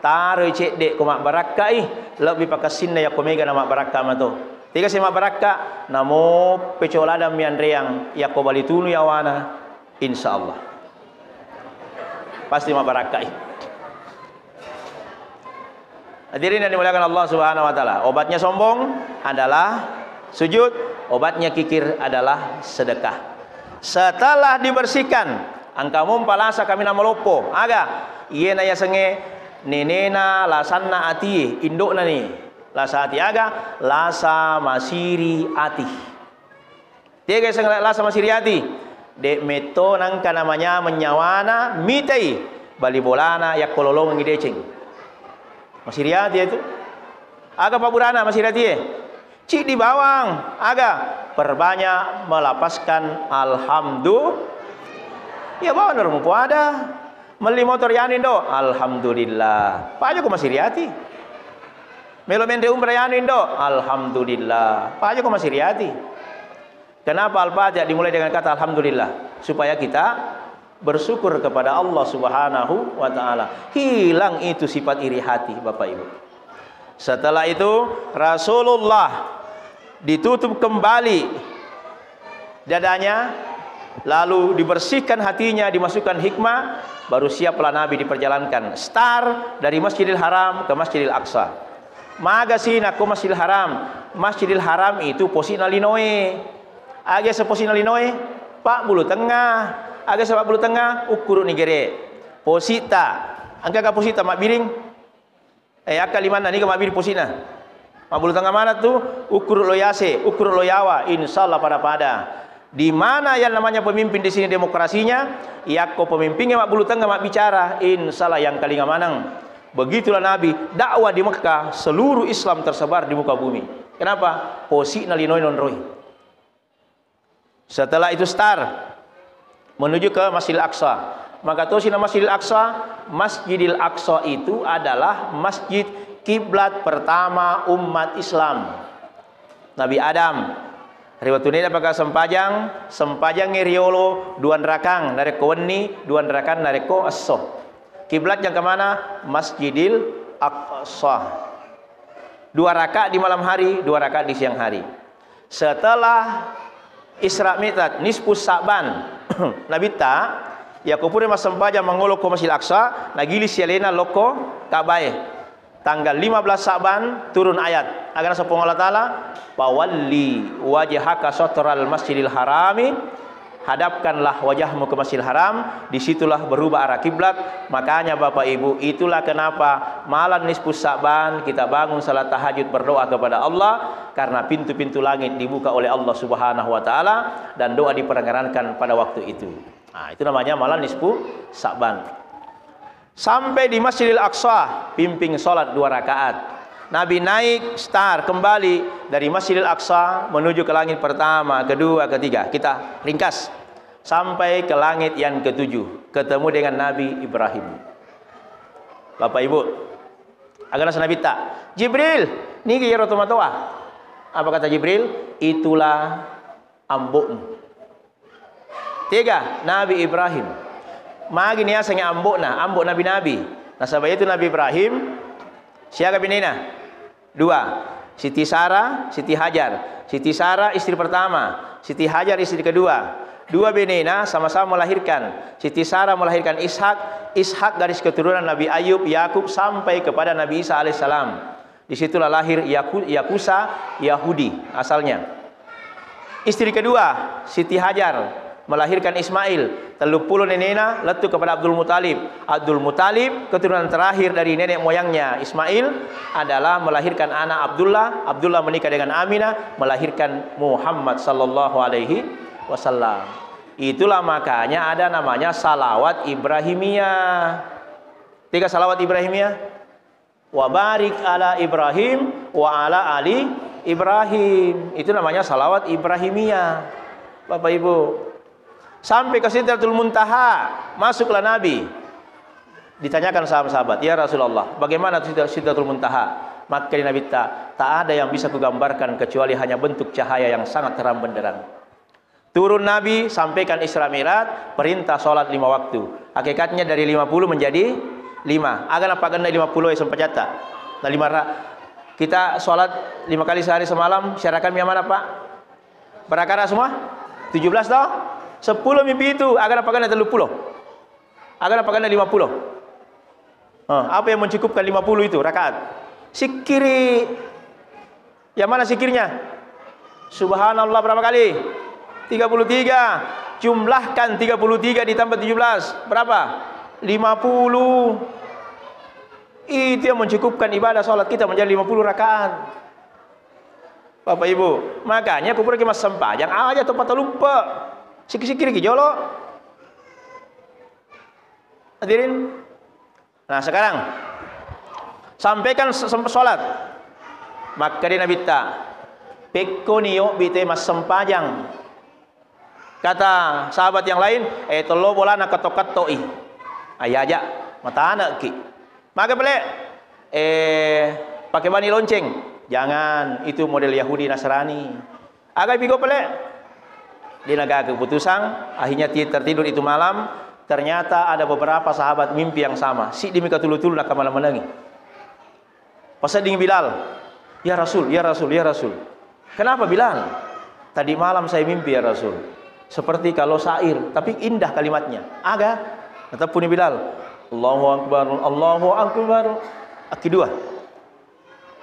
Taroi cedde ko mabbarakkai, lebbi pakessinna yakko mega na mabbarakka mato. Tega si mabbarakka, namo peco ladang mi anreang, yakko bali tunu yawana, insya Allah. Pasti mabbarakkai. Hadirin yang dimuliakan Allah Subhanahu wa Ta'ala, obatnya sombong adalah sujud, obatnya kikir adalah sedekah. Setelah dibersihkan, engka mompa lasa kaminang maloppo. Aga? Iyena yasengnge nenena lasanna atie, indokna ni. Lasa ati aga? Lasa masiri ati. Tega seng lasa masiri ati? Dek metto nangka namanya menyawana mitai bali bolana yakko lolongengi deceng. Masiri ati itu. Aga paburana masiri atie? Ciddi bawang. Aga? Perbanyak melapaskan alhamdulillah. Ya bawang naro mupo ada. Melli motor yanu indo, alhamdulillah. Paja ko masiri ati. Melo menre umrah yanu indo, alhamdulillah. Paja ko masiri ati. Kenapa Al-Fatihah dimulai dengan kata alhamdulillah? Supaya kita bersyukur kepada Allah Subhanahu wa Ta'ala. Hilang itu sifat iri hati, Bapak Ibu. Setelah itu, Rasulullah ditutup kembali dadanya, lalu dibersihkan hatinya, dimasukkan hikmah, baru siaplah Nabi diperjalankan. Start dari Masjidil Haram ke Masjidil Aqsa. Magasi nakko Masjidil Haram. Masjidil Haram itu posina linoe. Aga iyaseng posina linoe? Pabbulu tengnga. Aga iyaseng pabbulu tengnga? Ukkuru ni gere. Posita. Engkaga posita mabbiring? Eh, akka limanna niga mabbiring posina? Mabbulu tengnga mana tu? Ukkuru lo yase, ukkuru lo yawa, insya Allah pada-pada. Di mana yang namanya pemimpin di sini demokrasinya? Yakko pemimpinnya mabbulu tengnga mabbicara, insya Allah yang kalinga maneng. Begitulah Nabi dakwah di Mekah, seluruh Islam tersebar di muka bumi. Kenapa? Posina linoe nonroi. Setelah itu start menuju ke Masjidil Aqsa. Maka tosina Masjidil Aqsa, Masjidil Aqsa itu adalah masjid kiblat pertama umat Islam. Nabi Adam, ri wettunna paka sempajang, sempajangngi riolo dua rakang narekko wenni, dua rakang narekko esso. Kiblatnya kemana? Masjidil Aqsa. Dua rakaat di malam hari, dua rakaat di siang hari. Setelah Isra Mi'raj, nisfu Sa'ban, Nabitta, yakko pura massempajang mangolo ko Masjid Aqsa, nagiling si alena lokko Ka'bae. Tanggal lima belas Sa'ban turun ayat. Aga naseng Puang Allah Ta'ala, "Fawalli wajhaka syatral Masjidil Harami," hadapkanlah wajahmu ke Masjidil Haram, disitulah berubah arah kiblat. Makanya Bapak Ibu, itulah kenapa malam nisfu Sa'ban kita bangun salat tahajud berdoa kepada Allah, karena pintu-pintu langit dibuka oleh Allah Subhanahu wa Ta'ala dan doa diperdengarkan pada waktu itu. Nah, itu namanya malam nisfu Sa'ban. Sampai di Masjidil Aqsa, pimpin sholat dua rakaat. Nabi naik, star, kembali dari Masjidil Aqsa menuju ke langit pertama, kedua, ketiga. Kita ringkas. Sampai ke langit yang ketujuh, ketemu dengan Nabi Ibrahim. Bapak Ibu, aga naseng Nabitta, "Jibril, nigi iyaro tomatoa?" Apa kata Jibril? "Itulah ambo'mu." Tega Nabi Ibrahim. Magi niasengngi ambo'na, ambo' nabi-nabi. Nasaba itu Nabi Ibrahim, siaga benena? Dua. Siti Sarah, Siti Hajar. Siti Sarah istri pertama, Siti Hajar istri kedua. Dua benena sama-sama melahirkan. Siti Sarah melahirkan Ishak, Ishak garis keturunan Nabi Ayub, Yakub, sampai kepada Nabi Isa alaihissalam. Disitulah lahir Yaku-, Yakusa, Yahudi asalnya. Istri kedua, Siti Hajar, melahirkan Ismail. Telluppulo nenena lettu kepada Abdul Muthalib. Abdul Muthalib, keturunan terakhir dari nenek moyangnya Ismail, adalah melahirkan anak Abdullah. Abdullah menikah dengan Aminah, melahirkan Muhammad sallallahu alaihi wasallam. Itulah makanya ada namanya salawat Ibrahimiyah. Tiga salawat Ibrahimiyah. "Wa barik ala Ibrahim wa ala ali Ibrahim." Itu namanya salawat Ibrahimiyah, Bapak Ibu. Sampai ke Sidratul Muntaha, masuklah Nabi. Ditanyakan sahabat-sahabat, "Ya Rasulullah, bagaimana itu Sidra-, Sidratul Muntaha?" Makkeda Nabitta, "Tak ada yang bisa kugambarkan kecuali hanya bentuk cahaya yang sangat terang benderang." Turun Nabi, sampaikan Isra Mi'raj, perintah sholat lima waktu. Hakikatnya dari lima puluh menjadi lima. Aga napagenna lima puluh e sempajatta? Nah, lima ra-, kita sholat lima kali sehari semalam, syarakat mi amana, Pak? Berapa rakaat semua? Tujuh belas toh? Sepuluh mi pitu, aga napagenna tellu puluh? Aga napagenna lima puluh? Eh, apa yang mencukupkan lima puluh itu rakaat? Sikkiri. Yang mana sikkirnya? Subhanallah berapa kali? Tiga puluh tiga. Jumlahkan tiga puluh tiga ditambah tujuh belas. Berapa? Lima puluh. Itu yang mencukupkan ibadah sholat kita menjadi lima puluh rakaat. Bapak Ibu, makanya kupura ki massempajang aja to pataluppe. Sikki-sikkiri ki jolo. Hadirin. Nah, sekarang sampaikan se-, sem-, sholat. Makkeda Nabitta, "Pekkoni yobbi te massempajang." Kata sahabat yang lain, "Eh, tello bolana ketto-ketto'i." Ayaja, mataneki. Maga pale? Eh, pakai bani lonceng. Jangan, itu model Yahudi Nasrani. Aga piko pale? Dia naga keputusan, akhirnya ti-, tertidur itu malam, ternyata ada beberapa sahabat mimpi yang sama. Siddi mi katulu-tulu nakamaneng-manengi. Pasedding Bilal, "Ya Rasul, ya Rasul, ya Rasul." "Kenapa Bilal?" "Tadi malam saya mimpi ya Rasul. Seperti kalau syair, tapi indah kalimatnya." Aga? Nateppuni Bilal. "Allahu Akbar, Allahu Akbar." Akkidua.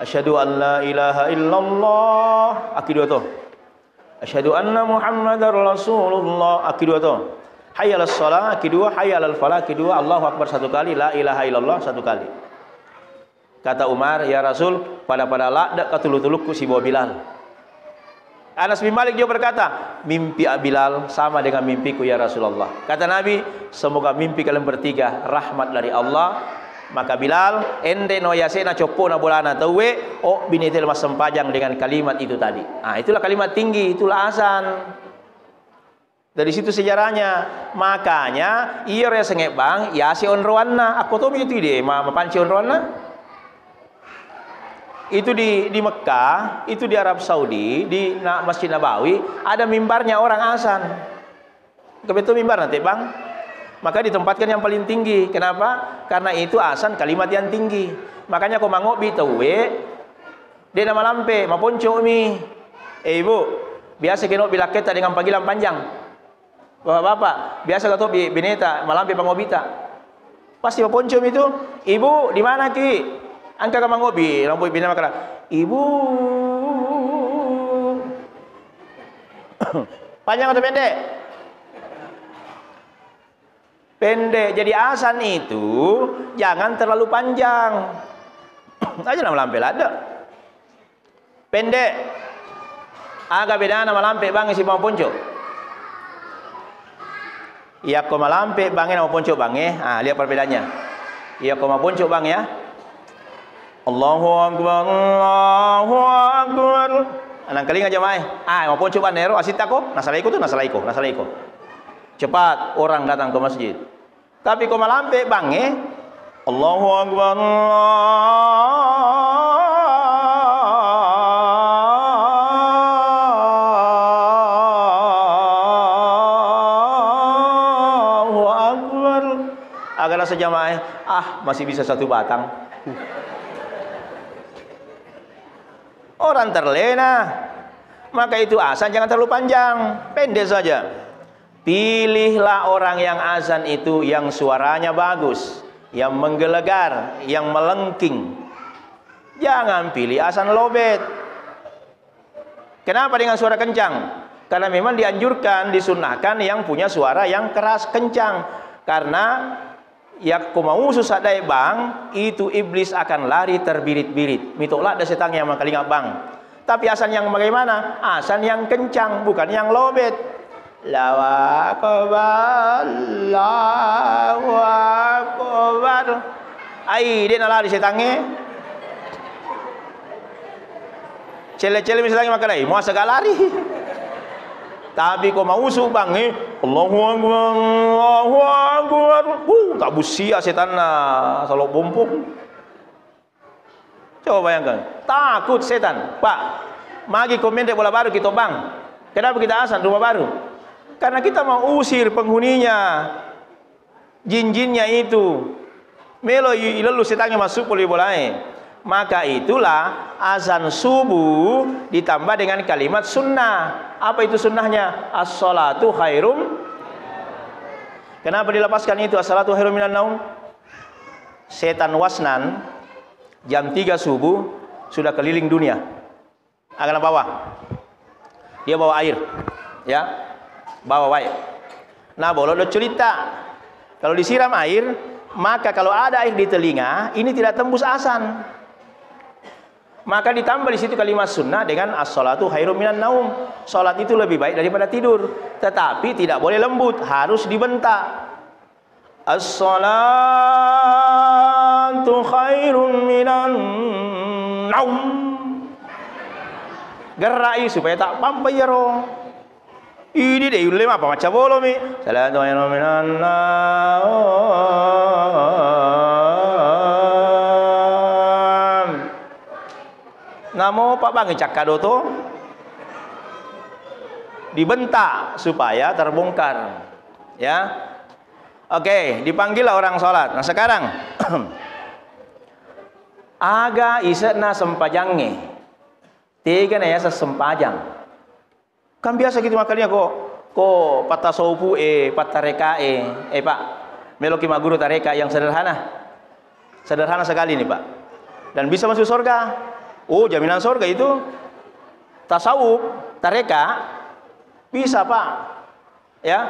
"Asyhadu an la ilaha illallah." Akkidua to. "Asyhadu anna Muhammadar Rasulullah." Akkidua to. "Hayya 'alas shalah." Akkidua. "Hayya 'alal falah." Akkidua. "Allahu Akbar" satu kali. "La ilaha illallah" satu kali. Kata Umar, "Ya Rasul, pada-pada ladde katulu-tulukku sibawa Bilal." Anas bin Malik juga berkata, "Mimpi Bilal sama dengan mimpiku, ya Rasulullah." Kata Nabi, "Semoga mimpi kalian bertiga rahmat dari Allah." Maka Bilal, enre no yasena coppona bolana tauwe, oh, bini tele massempajang dengan kalimat itu tadi. Ah, itulah kalimat tinggi, itulah azan. Dari situ sejarahnya. Makanya, iya riaseng bang, yase onroanna. Akko tomi itu ide, ma-, mapanci onroanna. Itu di, di Mekah, itu di Arab Saudi, di na-, Masjid Nabawi, ada mimbarnya orang azan. Kebetulan mimbar nanti, Bang. Maka ditempatkan yang paling tinggi. Kenapa? Karena itu azan kalimat yang tinggi. Makanya ko mangobbi tauwe, de' namalampe, maponco'mi. Eh, Ibu, biasa keno bilakketta dengan panggilan panjang. Bapak-bapak, biasa kato bi-, bineta malampe pangobbita. Pasti maponco'mi tu, "Ibu, di mana ki?" Engka ka mangobbi, lampu bina makana, "Ibu." Panjang atau pendek? Pendek. Jadi azan itu jangan terlalu panjang. Aja na malampe ladde. Pendek. Aga bedana malampe bangnge sibawa maponco? Iyakko malampe bangnge na maponco bangnge, ah, lihat perbedaannya. Iyakko maponco bangnge ya. Allahu Akbar, Allahu Akbar. Nangkalinga jamaah e. Ah, maponco bangnge ero, asittako, nasalaiko tu, nasalaiko, nasalaiko. Cepat orang datang ke masjid. Tapi ko malampe bangnge, Allahu Akbar, Allahu Akbar. Aga rasa jamaah e, ah, masih bisa satu batang. Orang terlena. Maka itu azan jangan terlalu panjang, pendek saja. Pilihlah orang yang azan itu yang suaranya bagus, yang menggelegar, yang melengking. Jangan pilih azan lobet. Kenapa dengan suara kencang? Karena memang dianjurkan, disunnahkan yang punya suara yang keras, kencang. Karena yakko mausu saddae bang, itu iblis akan lari terbirit-birit. Mito ladde setangnge yang mangkalinga bang. Tapi azan yang bagaimana? Azan yang kencang, bukan yang lobet. Allahu Akbar, Allahu Akbar. Ai, de' nalari setangnge. Celle-celle mi setangnge makkedai, muasa ga lari. Tapi ko mausu bangnge, Allahu Akbar, Allahu Akbar. Wuh, tabbussia setanna salo bompong. Coba bayangkan, takut setan. Pak, magi ko menre bola baru ki tobang. Kenapa kita azan rumah baru? Karena kita mau usir penghuninya, jin-jinnya itu. Melo i-, ilellu setangnge masuk pole bolae. Maka itulah azan subuh ditambah dengan kalimat sunnah. Apa itu sunnahnya? As-salatu khairum. Kenapa dilepaskan itu? As-salatu khairum minan naum. Setan Wasnan jam tiga subuh sudah keliling dunia. Aga nabawa? Dia bawa air, ya, bawa wae. Nah, bolo do culitta. Kalau disiram air, maka kalau ada air di telinga, ini tidak tembus azan. Maka ditambah di situ kalimat sunnah dengan as-salatu khairum minan naum. Salat itu lebih baik daripada tidur. Tetapi tidak boleh lembut, harus dibentak. As-salatu khairum minan naum. Gerai supaya tak pampa iyaro. Idi de ulle mapa macca bolomi. Salatu khairum minan naum. Namo Pak Bang cakka doto. Dibentak supaya terbongkar. Ya. Oke, dipanggillah orang sholat. Nah, sekarang, aga ise'na sempajangnge? Tega na yaseng sempajang? Kan biasa gitu makanya ko, ko patta sopu e, patta reka e, eh, Pak, meloki maguru tareka yang sederhana. Sederhana sekali nih, Pak. Dan bisa masuk surga. Oh, jaminan surga itu. Tasawuf, tareka, bisa, Pak. Ya,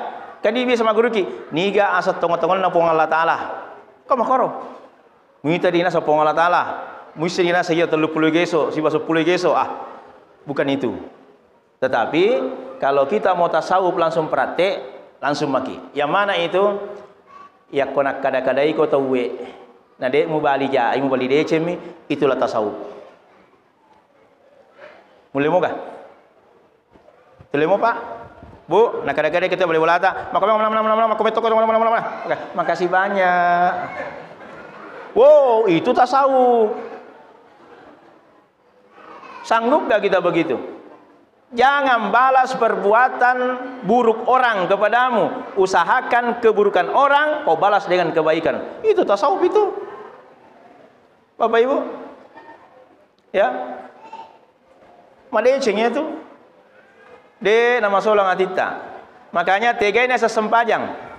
kan dia biasa magguruki, niga aseng tongo-tongonna Puang Allah Ta'ala. Kau makoro. Muita dinasa Puang Allah Ta'ala. Muisse dinasa iya tellu puluh geso, siba sepuluh geso. Ah, bukan itu. Tetapi kalau kita mau tasawuf langsung praktek, langsung maki. Yang mana itu? Yakko nakkada-kadaiko tauwe. Na de mubali jai, mubali decemmi, itulah tasawuf. Mulle moga? Tulle mo, Pak? Bu, nakkada-kada kita bali bolata. Maka maka maka maka maka maka maka maka. Oke, makasih banyak. Wow, itu tasawuf. Sanggup gak kita begitu? Jangan balas perbuatan buruk orang kepadamu. Usahakan keburukan orang kau balas dengan kebaikan. Itu tasawuf itu. Bapak Ibu? Ya. Madeceng ya tu. De namasolang atitta. Makanya tegai nasa sempajang.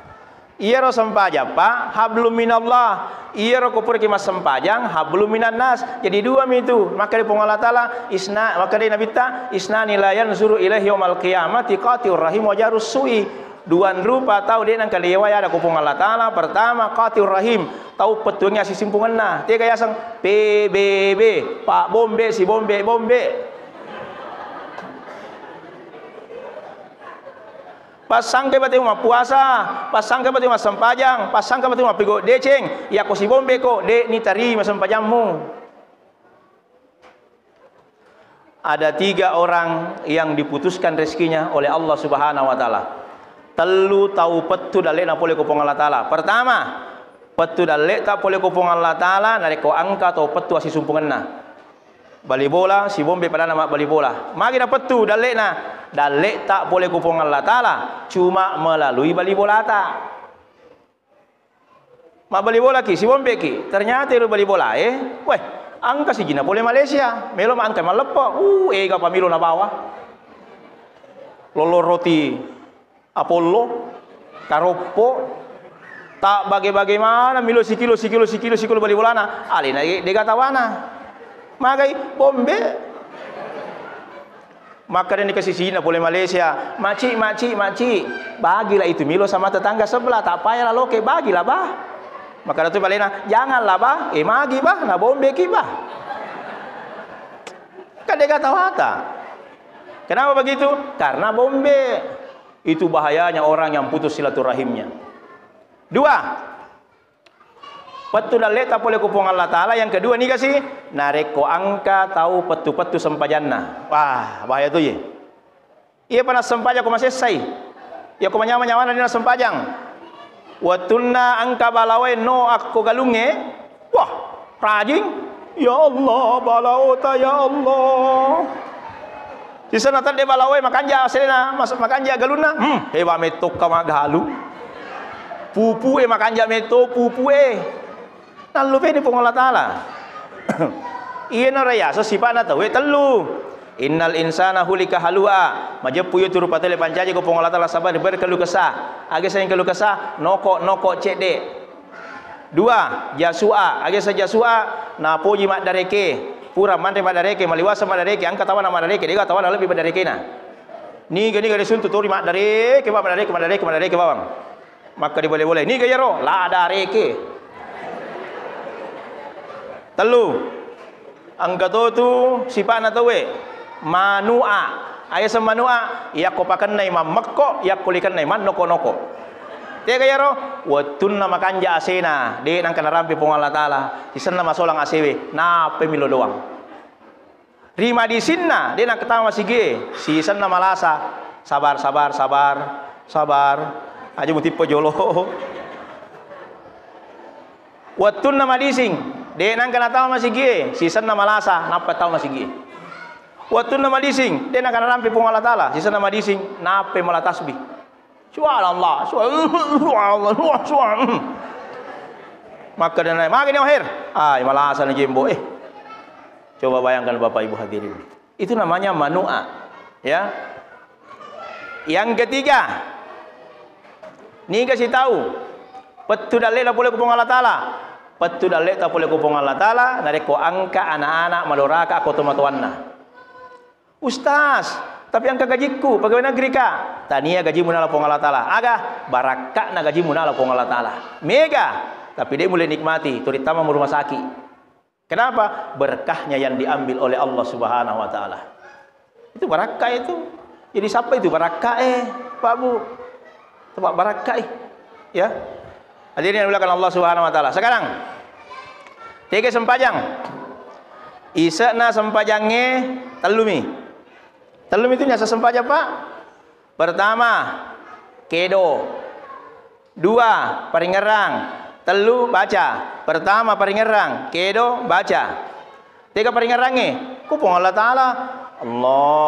Iyaro sempajang, Pak, hablum minallah. Iyaro ko puraki massempajang, hablum minannas. Jadi dua mi tu. Maka di Puang Allah Ta'ala, isna, maka di Nabitta, isnani la yanzuru ilaihi yaumal qiyamati qati'ur rahim wa jarus su'i. Duan rupa tau de nangka lewai ada ko Puang Allah Ta'ala. Pertama, qati'ur rahim. Tau pettuangngi asisimpungengna. Tega yaseng P B B, Pak Bombe, si Bombe, Bombe. Passangke bate mappuasa, passangke bate massempajang, passangke bate mappigau deceng, yakko si Bombe ko, de nitarima sempajammu. Ada tiga orang yang diputuskan rezekinya oleh Allah Subhanahu wa Ta'ala. Tellu tau pettu dalle'na pole ko Puang Allah Ta'ala. Pertama, pettu dalle'ta pole ko Puang Allah Ta'ala narekko engka tau pettu assisumpungenna. Bali bola, si Bombe padana mabbali bola. Magi na pettu dalle'na? Dalle'ta pole ko Puang Allah Ta'ala cuma melalui bali bolata. Mabbali bolaki, si Bombeki. Ternyata ero bali bolae, weh, engka sijinna pole Malaysia. Melo ma engka malleppo. Uh, ega pamilo nabawa. Lolo roti Apollo, karoppo, tak bage-bage mana milo sikilo, sikilo, sikilo, sikilo bali bolana. Alena e dega tawana. Magai Bombe. Makkedani kasisina pole Malaysia, "Maci, maci, maci, bagilah itu milo sama tetangga sebelah, tak payahlah loke, bagilah, bah." Makkeda tu balena, "Janganlah, bah, eh, magi, bah, na Bombeki, bah." Kan dega tawata. Kenapa begitu? Karena Bombe. Itu bahayanya orang yang putus silaturahimnya. Dua, pettu dalle'ta pole ko Puang Allah Ta'ala. Yang kedua, niga si? Narekko engka tau pettu-pettu sempajanna. Wah, bahaya tu ye. Iya pa nassempajang ko masessai. Iya ko manyama-nyamana de nassempajang. Wettunna engka balawae no akko galungnge, wah, rajing. Ya Allah, balaota, ya Allah. Sisenna tedde balaoe, makanja asenna, mas-, makanja galunna. Hmm, heba mettokka magalu. Pupue makanja metto, pupue. Nallupeni Puang Allah Taala. Iyana riaseng sipa'na tauwe tellu. Innal insana hulika halu'a. Majeppu iya tu rupa tauwe pancaji ko Puang Allah Taala sabari berkeluh kesah. Aga seng keluh kesah, noko-noko cedde. Dua, jasu'a. Aga seng jasu'a, napoji maddareke. Pura manre maddareke, maliwasa maddareke, engka tawana maddareke, dega tawana lebbi maddarekena. Niga-niga disuntu tori maddareke, ba maddareke, maddareke, maddareke bawang. Makka dibole-bole. Niga iyaro? Lada reke. Tellu. Engka to tu sipa'na tauwe. Manu'a. Aga seng manu'a? Yakko pakennai mammekko, yakko likennai mannoko-noko. Tega iyaro? Wettunna makanja asena, de' nangka narampe Puang Allah Taala. Sisenna masolang asewe, nappemi lo doang. Ri madisinna, de' nakkatama masigie, sisenna malasa, sabar, sabar, sabar, sabar, aja mutippa jolo. Wettunna madising, de' nangka natama masigie, sisenna malasa, nappa tama masigie. Wettunna madising, de' nangka narampe Puang Allah Taala, sisenna madising, nappa mala tasbih. Subhanallah, subhanallah, subhanallah, subhanallah. Makkedana, "Magi ni, Oher?" "Ai, malasa ni Jembo." Eh, coba bayangkan Bapak Ibu hadirin. Itu namanya manu'a, ya. Yang ketiga, niga sitau pettu dalle'na pole ku Puang Allah Taala. Pettu dalle'ta pole ku Puang Allah Taala, narekko engka anak-anak maloraka ko tomatoanna. Ustaz, tapi engka gajikku, pegawai negeri ka. Tania gajimu nala Puang Allah Taala. Aga? Barakka'na gajimu nala Puang Allah Taala. Mega, tapi de' mulle nikmati, turittama mu rumah sakit. Kenapa? Berkahnya yang diambil oleh Allah Subhanahu wa Taala. Itu barakka itu. Jadi siapa itu barakka, eh, Pak Bu? Tempat barakka, eh. Ya. Hadirin yang dimuliakan Allah Subhanahu wa Taala. Sekarang, tega sempajang. Ise'na sempajangnge tellumi. Tellumi itu nyasa sempajang, Pak. Pertama, kedo. Dua, paringerrang. Tellu, baca. Pertama, paringerrang. Kedo, baca. Tega paringerrangnge? Ku Puang Allah Taala. Allahu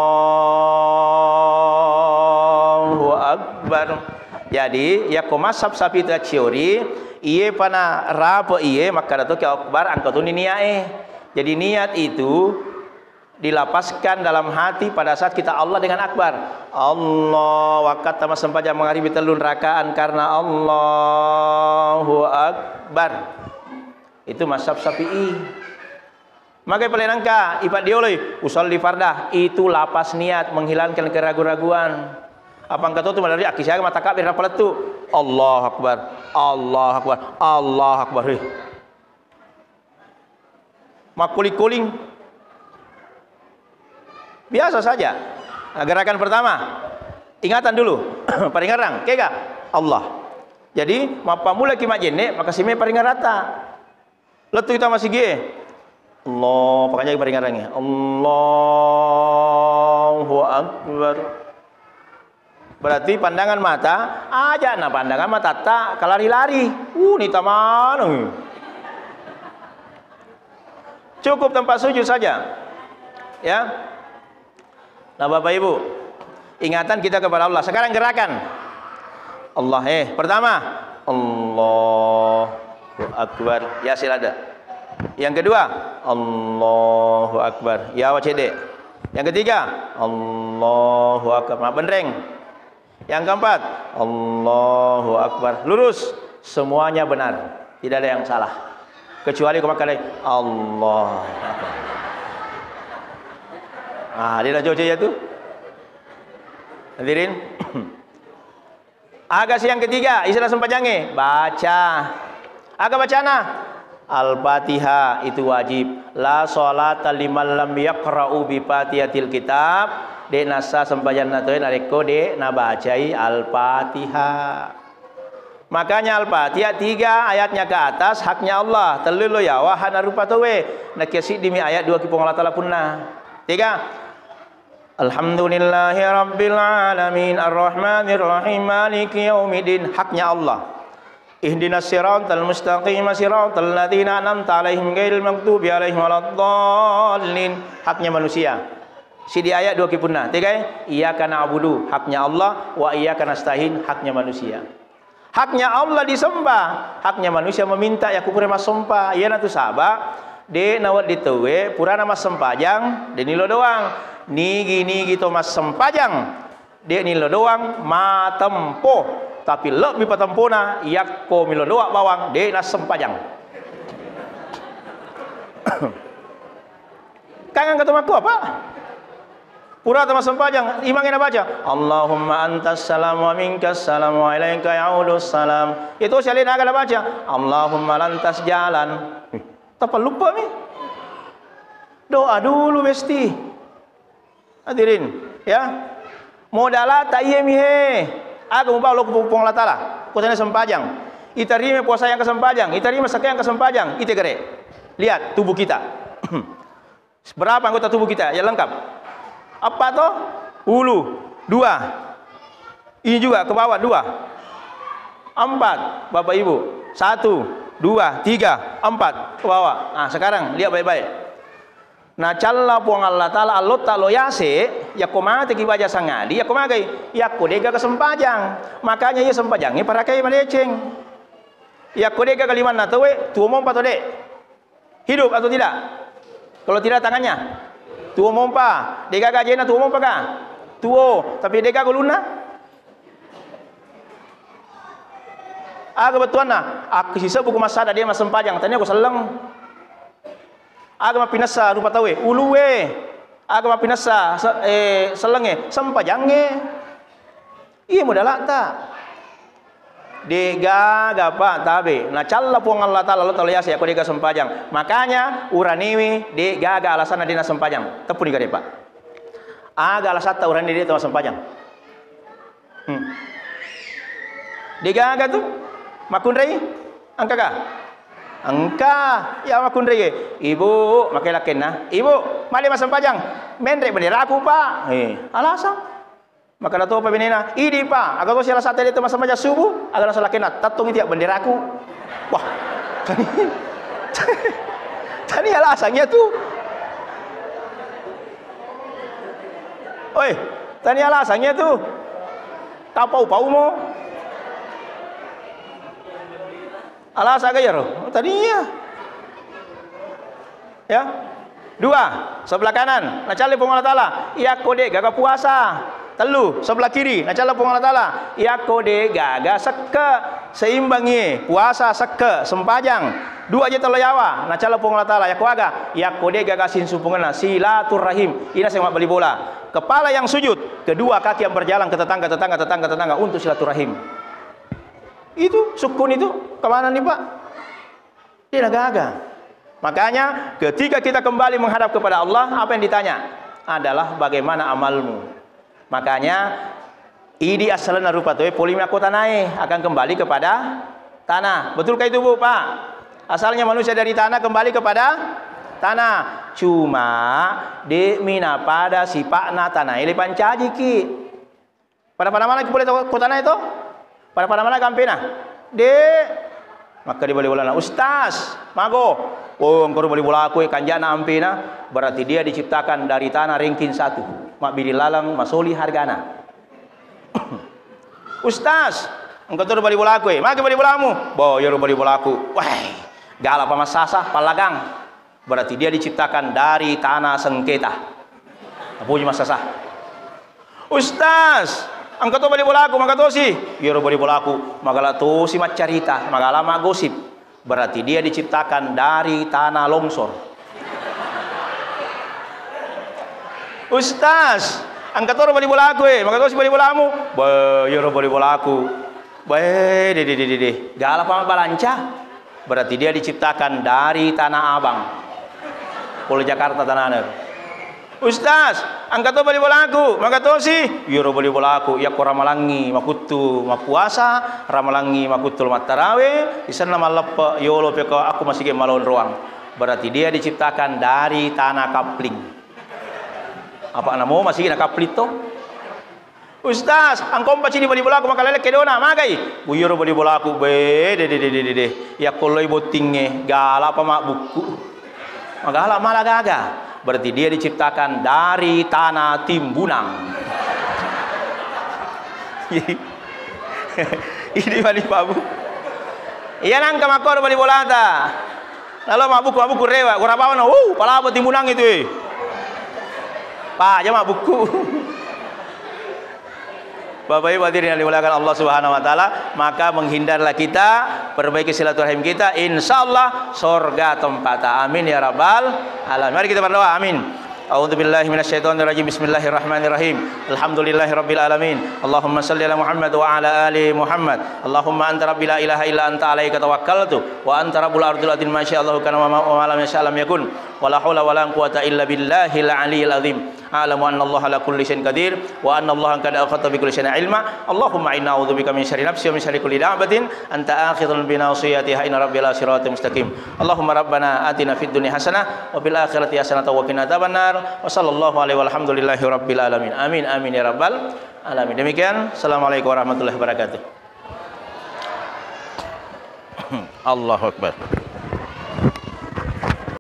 Akbar. Jadi, yakko mazhab Syafi'i teacciori, iye pana rape iye, makkada toki Akbar, angka toni niat e. Jadi, niat itu dilapaskan dalam hati pada saat kita Allah dengan akbar. Allah, wakkatta massempajang mangaribi tellung rakaan karena Allahu Akbar. Itu mazhab Syafi'i. Magai pale nangka ipaddioloi usalli fardah, itu lapas niat, menghilangkan keraguan-raguan. Apa engka to tu madari akkisiaga mata kabbir nappa lettu. Allahu Akbar, Allahu Akbar, Allahu Akbar. Heh. Makkuling-kuling. Biasa saja. Nah, gerakan pertama, ingatan dulu. Paringerrang, kega? Allah. Jadi, mappammulaki majjenne, makasime paringerrata. Lettu kita masigie. Allah, pakanjaki paringerrangnge. Allahu Akbar. Berarti pandangan mata, aja na pandangan matatta kalari-lari. Uh, nita maneng. Cukup tempat sujud saja. Ya. Nah, Bapak Ibu, ingatan kita kepada Allah. Sekarang gerakan. Allah, eh, pertama, Allahu Akbar. Ya, silada. Yang kedua, Allahu Akbar. Ya, wacede. Yang ketiga, Allahu Akbar. Mabbenreng. Yang keempat, Allahu Akbar. Lurus. Semuanya benar. Tidak ada yang salah. Kecuali kau makan Allah. Ah, dia dah jauh ya tu. Hadirin. Aga si yang ketiga, istilah sempajange, baca. Aga bacana? Al-Fatihah itu wajib. La sholata liman lam yaqra'u bi Fatihatil Kitab. De nasa sempajanna toe narekko de nabacai Al-Fatihah. Makanya Al-Fatihah tiga ayatnya ke atas haknya Allah. Tellu lo yawa hakna rupa towe. Nakia siddimi ayat dua ki Puang Allah Taala punna. Tiga. Alhamdulillahi rabbil alamin, arrahmanir rahim, maliki yaumiddin. Haknya Allah. Ihdinas siratal mustaqim, siratal ladzina an'amta 'alaihim ghairil maghdubi 'alaihim waladdallin. Haknya manusia. Sidi ayat dua kipunna. Tegai? Iyyaka na'budu, haknya Allah, wa iyyaka nasta'in, haknya manusia. Haknya Allah disembah, haknya manusia meminta, yakko pura massompa. Iyanatu saba, de' nawedding tauwe purana massempajang, de' nilo doang. Nigi-nigi to massempajang, de' nilo doang, matempo. Tapi lebbi patempona, yakko milo doang bawang, de' nassempajang. Kan engka to makko apa? Pura tama sempajang, imangnya nabaca, "Allahumma antas salam wa minkas salam wa ilaika ya'udus salam." Itu sialin aga nabaca, "Allahumma lantas jalan." Ih, tappa lupa mi. Doa dulu besti. Hadirin, ya. Modalata iye mi he. Aga mubawa lo ku Puang Allah Taala. Kutanya sempajang. Itarima puasa yang kesempajang, itarima zakat yang kesempajang, ite gere. Lihat tubuh kita. Berapa anggota tubuh kita yang lengkap? Apa to? Ulu, dua. Ini juga ke bawah, dua. Empat, Bapak Ibu. Satu, dua, tiga, empat, ke bawah. Nah, sekarang lihat baik-baik. Nacalla Puang Allah Taala allotta lo yase, yakko mateki baja sangadi, yakko magai, yakko de'gaga sempajang. Makanya iya sempajangnge parakai madeceng. Yakko de'gaga limanna tauwe, tuo mompa to de'? Hidup atau tidak? Kalau tidak tangannya, tuo mompa. De'gaga ajena, tuo mompa ka? Tuo, tapi de'gaga ulunna? Aga bettuanna? Akkisisebbu ku massada de' massempajang, tania ku selleng. Aga mappinessa rupa tauwe? Uluwe. Aga mappinessa se-, eh, sellengnge? Sempajangnge. Iya modalata. De'gaga, Pak, tabe. Nacalla Puang Allah Taala lo talo yase, yakko de'ga sempajang. Makanya uraniwi de'gaga alasanna de' nassempajang. Teppuni gare, Pak. Aga alasatta urani de' tama sempajang? Hmm. De'gaga tu? Makkunrai? Engkaga? Engka. Ya makkunrai. Ibu, makai lakkenna. Ibu, male massempajang. Menre benderaku, Pak. Eh, alasang. Maka natopa benena, idi, Pak. Aga tosi alasatta de' tama sempajang subuh? Aga nasa lakkenna, tettongi tiap benderaku. Wah, tani, tani alasang ya tu. Oi, tania alasang iya tu. Tapau-pau mo. Alasang aga iyaro? Tania. Ya. Dua, sebelah kanan, nacalla Puang Allah Taala, yakko de'gaga puasa. Tellu, sebelah kiri, nacalla Puang Allah Taala, yakko de'gaga sekke. Seimbangi, puasa, sekke, sempajang. Dua je telo yawa, nacalla Puang Allah Taala, yakko aga? Yakko de'gaga sinsumpungenna, silaturrahim. Ina seng mabbali bola. Kepala yang sujud, kedua kaki yang berjalan ke tetangga, tetangga, tetangga, tetangga untuk silaturahim. Itu sukun itu, kemana nih, Pak? Dia gaga. Makanya, ketika kita kembali menghadap kepada Allah, apa yang ditanya? Adalah bagaimana amalmu. Makanya, idi assalenna rupa tauwe pole mi akko tanae, akan kembali kepada tanah. Betulkah itu, Bu, Pak? Asalnya manusia dari tanah, kembali kepada tanah. Cuma, de'mi napada sipa'na tanae le pancajiki. Pada-pada manaki pole to, ko tanae to? Pada-pada manaki ampena? De'. Makkeda bali bolana, "Ustaz, mago." "Oh, engkaro bali bolaku e, kanjana ampena." Berarti dia diciptakan dari tanah ranking satu. Mabbiring laleng, masoli hargana. "Ustaz, engka to bali bolaku e." "Magi bali bolamu?" "Bo, iyaro bali bolaku. Wah, galapa massasa, pallagang." Berarti dia diciptakan dari tanah sengketa. Napoji massasa. "Ustaz, engka to bali bolaku, maga tosi?" "Iyaro bali bolaku, magala tosi maccarita, magala maggosip." Berarti dia diciptakan dari tanah longsor. "Ustaz, engka toro bali bolaku e, maga tosi bali bolamu?" "Ba, iyaro bali bolaku. Ba, de, de, de, de, de. Galapa mabbalanca." Berarti dia diciptakan dari Tanah Abang. Pole Jakarta tanana. "Ustaz, engka to bali bolaku, maga tosi?" "Iyaro bali bolaku, yakko ramalangngi makuttu mappuasa, ramalangngi makuttu mattarawe, isenna malleppe yolo peko akko masigi malonroang." Berarti dia diciptakan dari tanah kapling. Apa namo masigi na kapling to? "Ustaz, angkompa cini bali bolaku makalele kedona, magai?" "Buyoro bali bolaku, be, de, de, de, de, de, de. Yakkolloi bottingnge, galapa mabbukku." Magala mala gaga. Berarti dia diciptakan dari tanah timbunan. Ini bali pabu. Iya nangka makkoro bali bolata. Lalu mabbukku, mabbukku rewa, gora bawano, uh, palapa timbunan itu, eh. Pak, aja mabbukku. Bapak Ibu hadirin yang dimuliakan Allah Subhanahu wa taala, maka menghindarlah kita, perbaiki silaturahim kita, insya Allah surga tempat. Amin ya rabbal alamin. Mari kita berdoa. Amin. A'udzubillahi minasyaitonirrajim. Bismillahirrahmanirrahim. Alhamdulillahirabbil alamin. Allahumma shalli ala Muhammad wa ala ali Muhammad. Allahumma anta rabbi la ilaha illa anta alaika tawakkaltu wa anta rabbul arsyil azim. Ma sya Allahu kana wa ma, wa ma lam yasya lam yakun. Wa la haula wa la quwwata illa billahil aliyyil azim. A'lamu anna Allah ala kulli syai'in qadir wa anna Allah qad ahata bi kulli syai'in ilma. Allahumma inna a'udzubika min syarri nafsi wa min syarri kulli dabbatin anta akhidhun bi nasiyatiha inna rabbi ala siratin mustaqim. Allahumma rabbana atina fid dunya hasanah wa fil akhirati hasanah wa qina adzabannar. Wa sallallahu alaihi walhamdulillahi rabbil alamin. Amin, amin ya rabbal alamin. Demikian, assalamualaikum warahmatullahi wabarakatuh. Allahu Akbar.